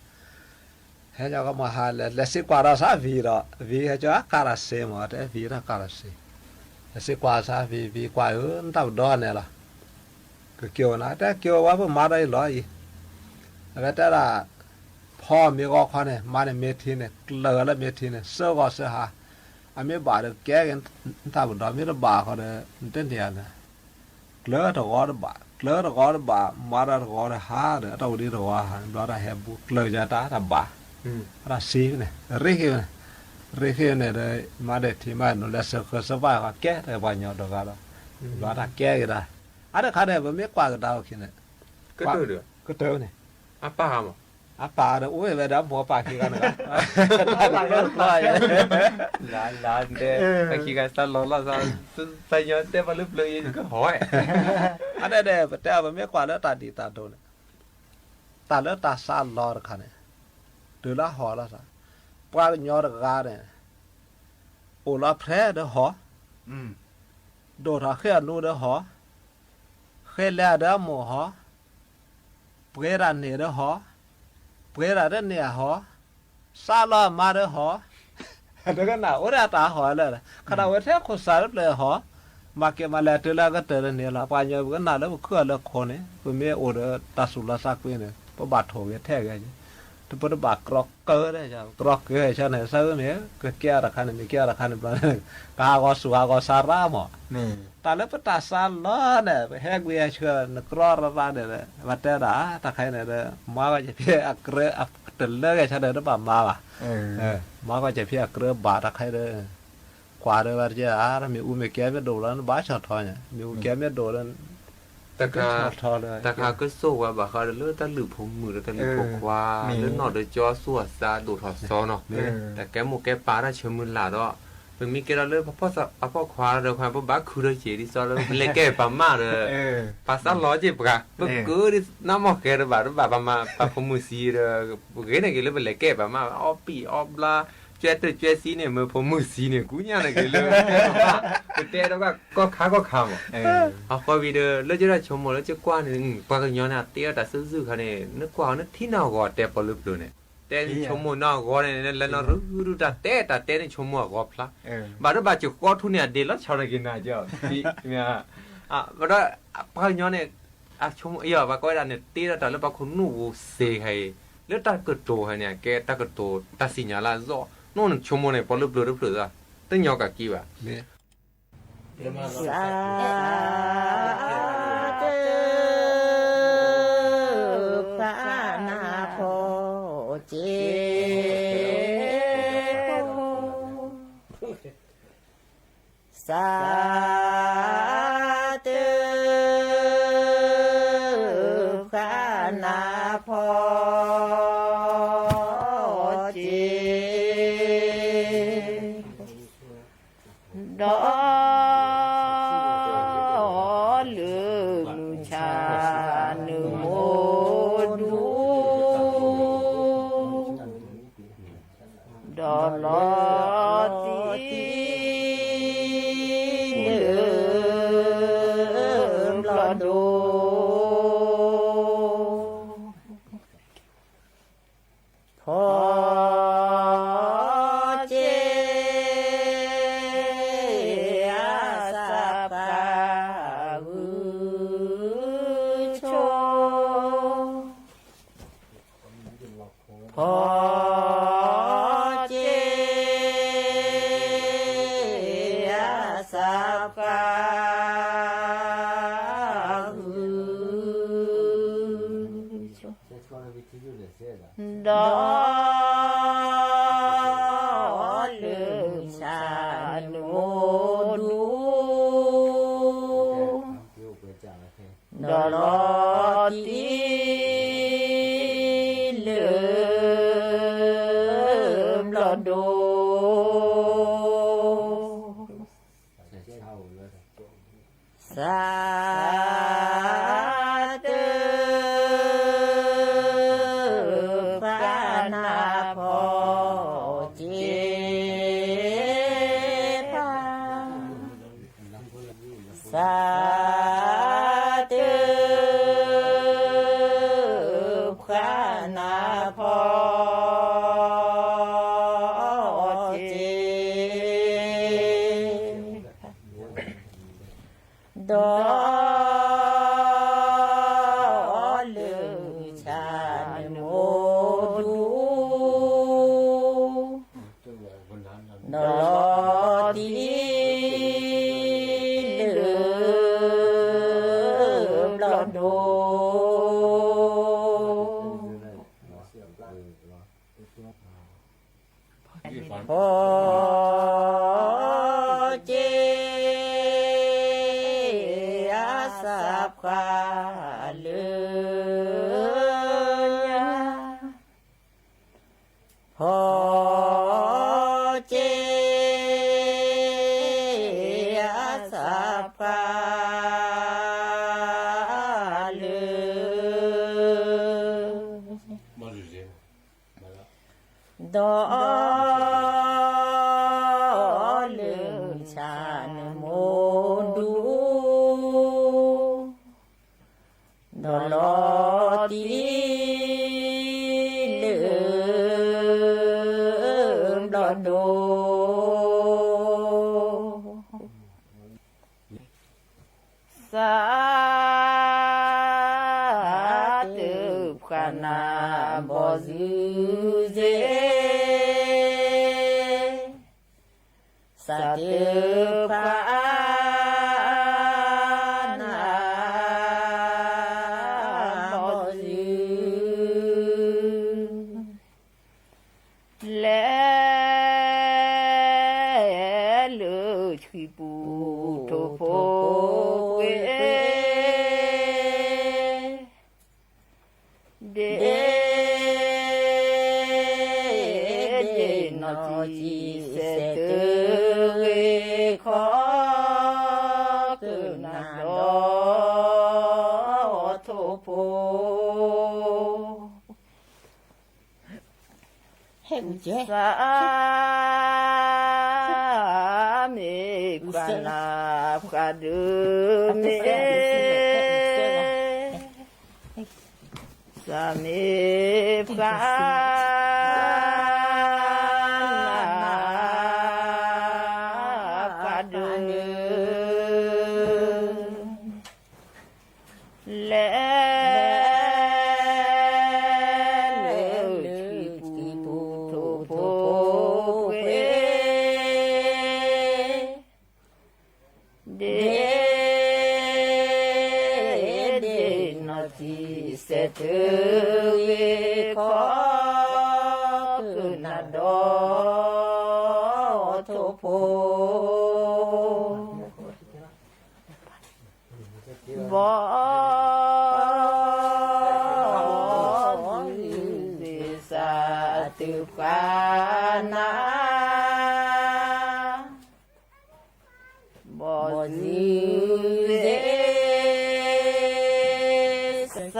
ဟဲကီမၤဟါလဲၤ လဲၤစံးကွၢ်ဒီးစးဝံၤဒီး ဝံၤဟဲကီအကါတၢ်စ့မး တဲဝံၤတၢ်ကါတၢ်စ့, လဲၤစံးကွၢ်စးဝံၤ ဝံၤကွၢ်ဧၢ နတၢ်ပဒီန့ၣ်လီၤ, ကက့ၤအိၣ်နၤ တဲက့ၤအိၣ်ဝဲပမၤဒီးအံၤလီၤအံၤ, အဝဲတဲဒၣ်, ဖီမ့ၢ်ဂီၤခီန့ၣ် မါန့ၣ်မ့ၢ်ထံန့ၣ် ကျၢၤလၢမ့ၢ်ထံန့ၣ် စၢဂီၤစၢဟါ, အမ့ၢ်ဘၣ်ဒီးကဲက့ၤ နတၢ်ပဒီ မ့ၢ်တဘၣ်ဃီဒီး နတန့ၢ်ဧါန့ၣ် ကျၢၤတဂီၤတဘၣ် ကျၢၤတဂီၤတဘၣ် မၤတၢ်တဂီၤတဟါဒီး အတၢ်အိၣ်ဒံးတဂီၤဟါ ဘျီတၢ်ဟဲဘူးကျၢၤယၤတၢ်တဘၣ်, အတၢ်စံးန့ၣ် ရ့ဃ့န့ၣ်, ရ့ဃ့န့ၣ်ဒီး မါဒီးထံမါနီၤလဲၤစၢဃၢၤစၢဘၣ်ဃီကဲတပှၤညီတဂၤဒီး, ဘျီတၢ်ကဲက့ၤတၢ်, အါတခါန့ၣ် ပမ့ၢ်ကွၢ်ကဒါအိၣ်ခံန့ၣ်, ကတၢၢ်န့ၣ်, အပၢ်ဒီးအိၣ်ဝဲဒီး အမိၢ်အပၢ်ခံဂၤန့ၣ်, လါလါတဲ, အခံဂၤစၢ်လီၤလီၤစၢ်, သးညီတဲပှၤလၢပျၢၤအံၤကဟီၣ်, အန့ၣ်ဒီး ပတဲပမ့ၢ်ကွၢ်လၢတၢ်ဒ်တၢ်ဒိၣ်န့ၣ်, တၢ်လၢတၢ်စၢ်လီၤတခါန့ၣ်, တုၤလၢဟီၣ်လီၤစၢ်, ပှၤကညီတဂၤန့ၣ်, အိၣ်လီၤဖဲဒီးဟီၣ်, ဒိၣ်ထီၣ်ဃ့အနူဒီးဟီၣ်, ဃ့လဲၤဒီးအမိၢ်ဟီၣ်, ပှ့ၤတၢ်န့ၢ်ဒီးဟီၣ်, ပှ့ၤတၢ်တန့ၢ်အဟီၣ်, စၢ်လီၤအမါဒီးဟီၣ်, တကနၣ်အိၣ်ဒၣ်တၢ်ဟီၣ်လၢ, ခဒၣ်ဝဲထဲခိၣ်စၢ်လၢပျၢၤဟီၣ်, မၤက့ၤမၤလဲၤတုၤလၢအကတၢၢ်တန့ၢ်လီၤ ပှၤကညီ ပကနၣ်လၢပခုၣ်လၢခိၣ်န့ၣ် ပမ့ၢ်အိၣ်ဒီးတၢ်သူၣ်လီသးကွံန့ၣ် ပဘၣ်ထိၣ်ဂဲၤထဲဂဲၤ, ပတဘၣ်ကြီကၢဒၣ်, ကြီကၢဆၢန့ၣ် ဆၢမ့ၢ်ကကဲအီၤတခါန့ၣ် မ့ၢ်ကဲအီၤတခါန့ၣ်ဘျီန့ၣ်, ကဟးဂီၤဆူၣ်ဟးဂီၤဆါရၣ်မး တၢ်လၢပတၢ်စၢ်လီၤန့ၣ် ပဟဲကွံာ်ဟဲဆှၢ နကြီရၣ်ရၣ်န့ၣ် ပတဲဒၣ် တၢ်ခါအံၤန့ၣ်ဒီး မၤဂီၢ်က့ၤဖဲအကြၢး တလၢဂဲၤဆၢဒီးတဘၣ်မၤဘၣ်, မၤဂီၢ်က့ၤဖဲအကြၢးဘၣ်တၢ်ခါအံၤဒီး ကွၢ်ဒီးဝဲတက့ၢ် မ့ၢ်အူမ့ၢ်ကဲမ့ၢ်ဒိၣ်လီၤ နဘၣ်ဆီၣ်ထီၣ်ညါ မ့ၢ်အူကဲမ့ၢ်ဒိၣ်လီၤ တခါကစိၢ်ဝဲဘၣ်ဃးဒီးလၢတၢ်လုၢ်ဖိမုၣ်ဒီးတၢ်လုၢ်ဖိခွါ လၢနီၢ်ဒီးကၠီသူၣ်အသးဒိၣ်ထီၣ်စီနီၤ, တၢ်ကဲမိၢ်ကဲပၢ်တၢ်ဆၢမုၢ်လၢ်ဒီး ပမ့ၢ်ကဲထီၣ်လၢပှၤပိာ်ခွါဒီး ပဘၣ်ခုဒီးက့ၤဒ်သိးလၢ ပလဲၤကဲပှၤမါဒီး ပှၤစၢ်လီၤက့ၤပှၤ ပကုးဒ်နၢ်မီၢ်ဃဲတဘၣ် တဘၣ်ပှၤမါ ပှၤဖိမုၣ်သံဒီး ဂ့ၤန့ၢ်က့ၤလၢပလဲၤကဲပှၤမါ အီၣ်ပံၣ်အီၣ်ဘျါ ကၠွဲတၢၢ်ကၠွဲသံန့ၣ် မ့ၢ်ဖိမုၣ်သံန့ၣ် ကူညါန့ၢ်က့ၤလၢ ပတဲဒီးကီၢ်ခါကီၢ်ခါမး အဃိဝံၤဒီး လၢကဒီးဆိကမိၣ်လၢကကွၢ်န့ၣ် ပှၤကညီန့ၣ် အတဲအီၤတၢ်စုၣ်စုၣ်ခါန့ၣ် နကွၢ်အီၤနထံၣ်နီၢ်ဂီၤတဲပီၤလၢပျၢၤန့ၣ် တဲန့ၣ်ဆိကမိၣ်နီၢ်ဂီၤန့ၣ် လၢနီၢ်ရူတၢ်တဲတၢ်တဲန့ၣ်ဆိကမိၣ်အဂီၤဖျါ, ဘၣ်ဒိဘၣ်စၢၤဃီထူန့ၣ်အဒ့လီၤဆီန့ၣ်က့ၤနၤကီ, ဘၣ်ဒီး ပှၤကညီန့ၣ် အဆိကမိၣ်အံၤ ပှၤကိးဝဲဒၣ်န့ၣ် တ့ထီၣ်တၢ်လၢပှၤခိၣ်နူာ်ပူၤစ့ၢ်ကီးအံၤ, လၢတၢ်ကတိၤဟဲန့ၣ် အကဲတၢ်ကတိၤတၢ်စံၣ်ညီၣ်လၢအသီ, နီၢ်န့ၣ်ဆိကမိၣ်န့ၣ် ပှၤလၢပျၢၤတဖျၢၣ်သၣ်, တညီကးက့ဘၣ်. စးတ ဖးနၢ်ဖီက့ၤ, စးတ ဖးနၢ်ဖီက့ၤ, ဒီး လၢမုၢ်ဆါနမိၢ်ဒူ ဒီးလီၤတံၢ် လၢဘျီၣ်ဒိ ဖီက့ၤ အစးဖးဂုၢ်ဆိ ဖီက့ၤ အစးဖးဂုၢ်ဆိ ဒီး လၢမုၢ်ဆါနမိၢ်ဒူ ဒီးလီၤတံၢ် လၢ ဘျီၣ်ဒိ စး တ ဖးနၢ်ဖီက့ၤ ဖး စး တ ဖးနၢ်ဖီ က့ၤ ဒီး လၢမုၢ်ဆါနမိၢ်ဒူ ဒီးလီၤတံၢ် လၢ ဘျီၣ်ဒိ ဖီက့ၤ အစးဖးလၢညါ ဖီက့ၤ အစးဖးလၢ ဒီး လၢမုၢ်ဆါနမိၢ်ဒူ ဒီးလီၤတံၢ် လၢ ဘျီၣ်ဒိ စး တ ဖးနၢ် ဘီၣ်စုစ့ စး တ ဖးနၢ် ဘီၣ်စု လဲၤ လၢဆှံပူၤထိၣ်ဖိကွ့ ဒ့ ဒ့ နီၢ်ကံၣ်စဲးတဂ့ၤခီ ကနၣ်ဒီး ထိၣ်ဖိ ဟဲကစၢ် မ့ၢ်ပှၤနၢ်ပှၤဒုးမ့ၢ် စးမ့ၢ်ပှၤ လဲၤလၢထံပူၤထိၣ်ဖိခွ့ ဒ့ဒ့နီၢ်ထံစဲးတုၤဂ့ၤခီ ကုၢ်နၤဒီးထိၣ်ဖိ ဘီဒုးသ့ၣ်စးတုၤပှၤနၤ ဘီဒုးသ့ၣ်စး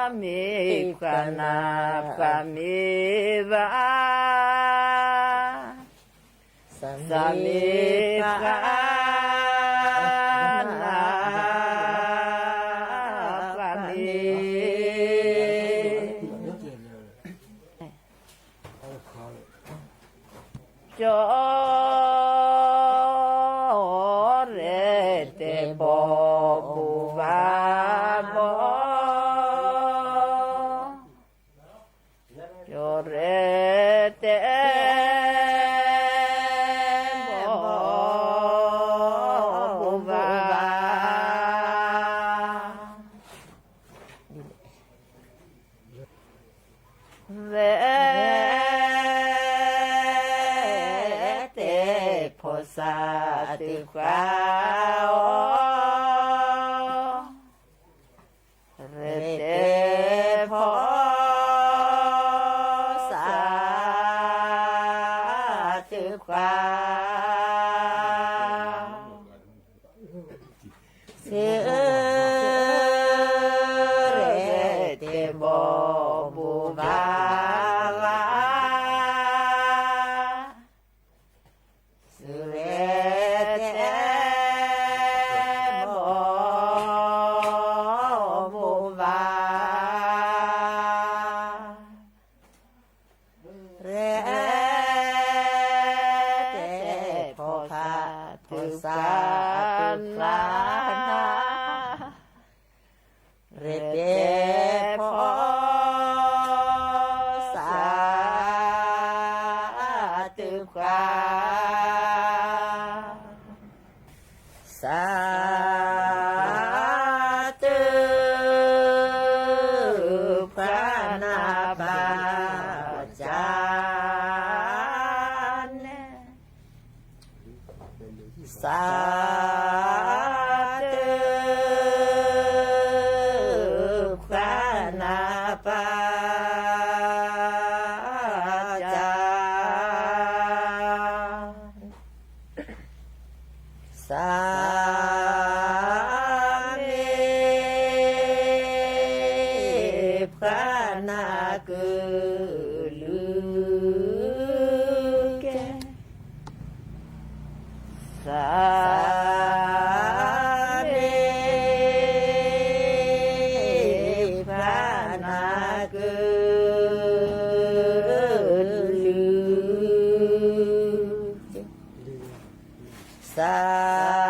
မ့ၢ်ပှၤနၤပှၤမ့ၢ်ဘၣ် စးမ့ၢ်ပှၤနၤပှၤမ့ၢ် ကၠီရဲၣ်တဲာ်ဘီဘိးဘၣ်ဘီ ကၠီရဲၣ်တဲာ်ဘီဘိးဘၣ်ဘီ ရဲၣ်တဲာ်ဖီစးတုၤပှၤအီၤ ရဲၣ်တဲာ်ဖီစးတုၤပှၤ စ့ ရဲၣ်တဲာ်ဘီဘိးဘၣ်ဘီ စ့ ရဲၣ်တဲာ်ဘီဘိးဘၣ် ရဲၣ်တဲာ်ဖီဖး ဖီစးတုၤပှၤနၤ ရဲၣ်တဲာ်ဖီစးတုၤပှၤ စးတုၤပှၤနၤပၢ်ကၢ်န့ၣ် စးတုၤပှၤနၤပၢ်ကၢ် စးမ့ၢ်ပှၤနၤကလုၢ်ကဲ စးမ့ၢ်ပှၤနၤကလုၢ် စး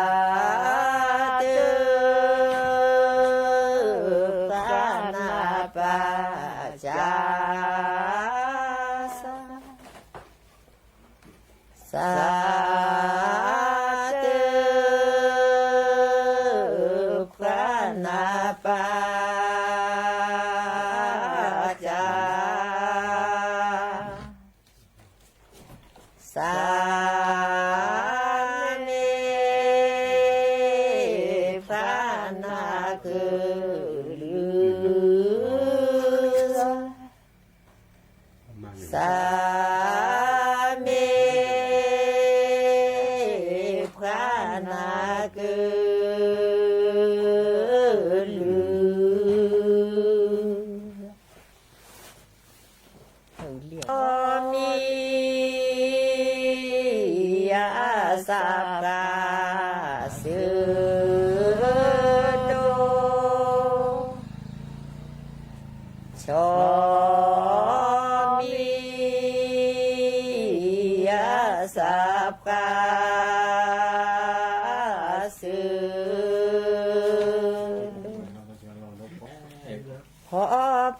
တုၤပှၤနၤပၢ်ကၢ် စး စးတုၤပှၤနၤပၢ်ကၢ် စးမ့ၢ်ပှၤနၤကလုၢ် စးမ့ၢ်ပှၤနၤကလုၢ် မံၤအစးပှၤစၢၤဒိၣ် ဆီမံၤအစးပှၤစၢၤ ဖီ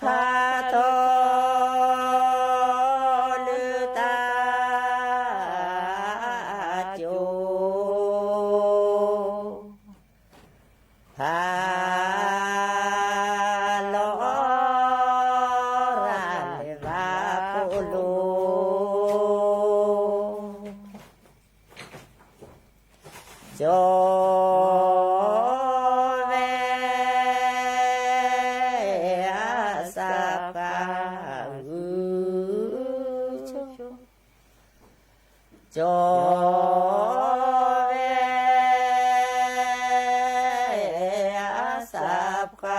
ဖးထီ လၢတၢ်ကၠိ ဖးလီၤ ရၤလၢဘၣ်ပိာ်လိၤ ကၠီ ဝဲ အစးဖးဂုၢ် ကၠီ ဝဲ အစးဖး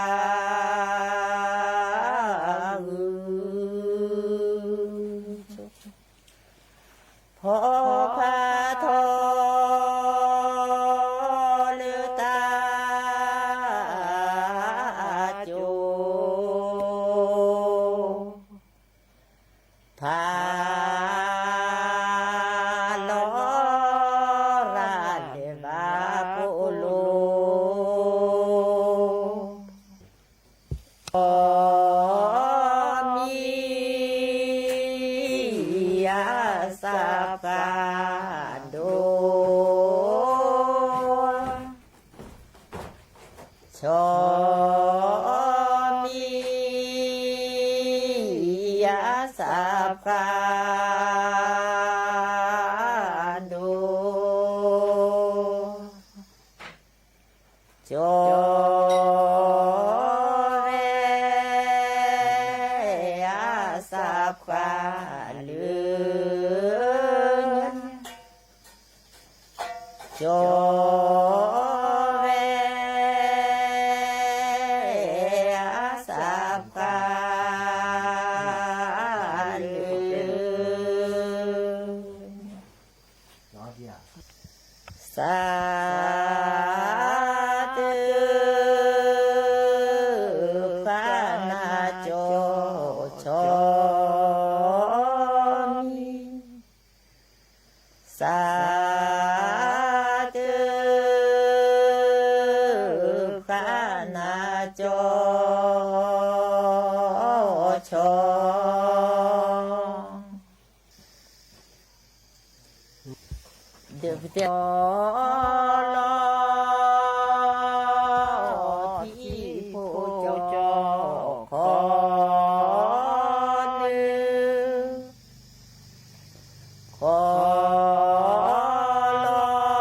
ဂုၢ် ဖီဖးထီ လၢတၢ်ကၠိ ဖး လီၤ ရၤလၢဘၣ်ပိာ်လိၤ မံ အစးဖးဒိၣ် ဆီ မံ အစးဖး ဒိၣ် ကၠီ ဝဲ အစးဖးလၢညါ ကၠီ ဝဲ အစးဖးလၢ စးတု ဖး နၤ ကၠီ ဆီ မံ စးတု ဖး နၤ ကၠီ ဆီ ဒုးပတဲ လီၤ ထံ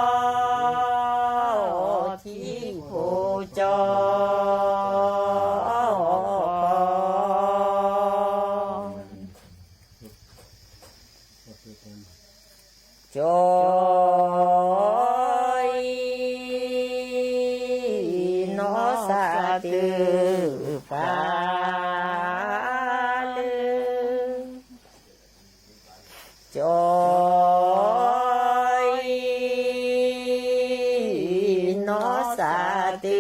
ဖိကၠီ ခီ နု ခီ လီၤ ထံဖိကၠီ ခီ ကၠီ အံၤ နီၢ်စးတု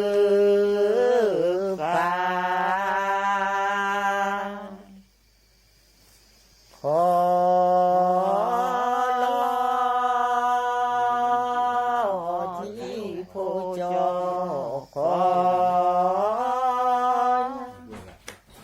ဖး လၢ ကၠီ အံၤ နီၢ်စးတု ဖး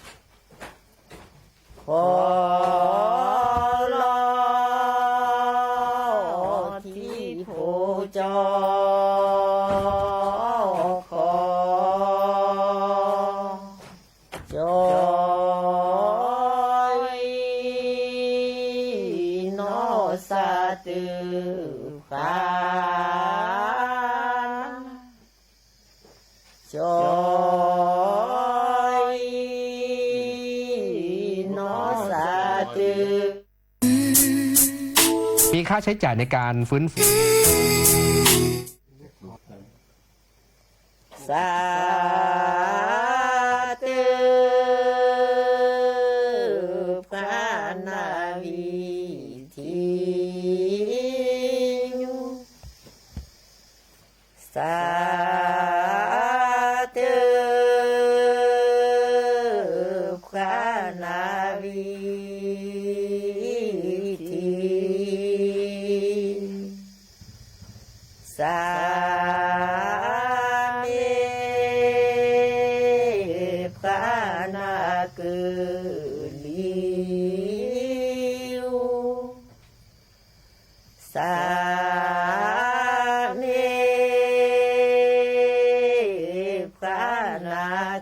ခီ လီၤ ထံဖိကၠီ ခီ ခီ လီၤ ထံဖိကၠီ ခီ ကၠီ အံၤ နီၢ်စးတု ဖး ကၠီ အံၤ နီၢ်စးတု มีค่าใช้จ่ายในการฟื้นฟู စးတု ဖး နၣ်ရံၣ် ထံ နွံ စးတု ဖး နၣ်ရံၣ် ထံ စး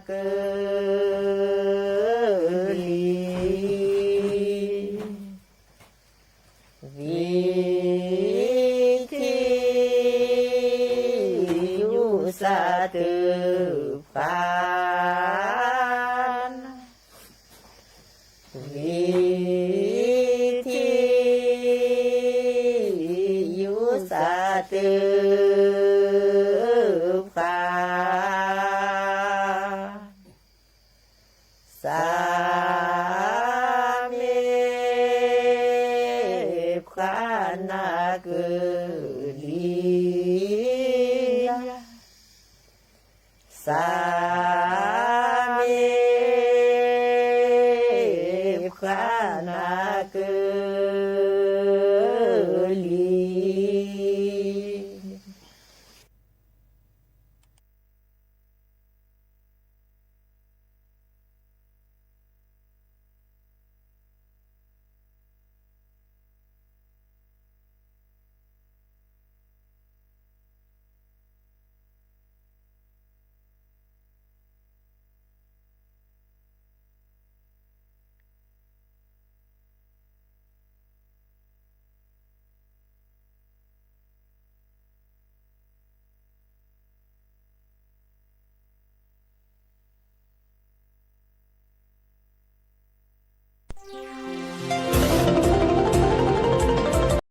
ကလံၤ ဝံၤထံၣ်ယူၢ်စးတဖၣ်, ဝံၤထံၣ်ယူၢ်စးတဖၣ်, စးမ့ၢ်ပှၤနးကလံၤယၤ, စး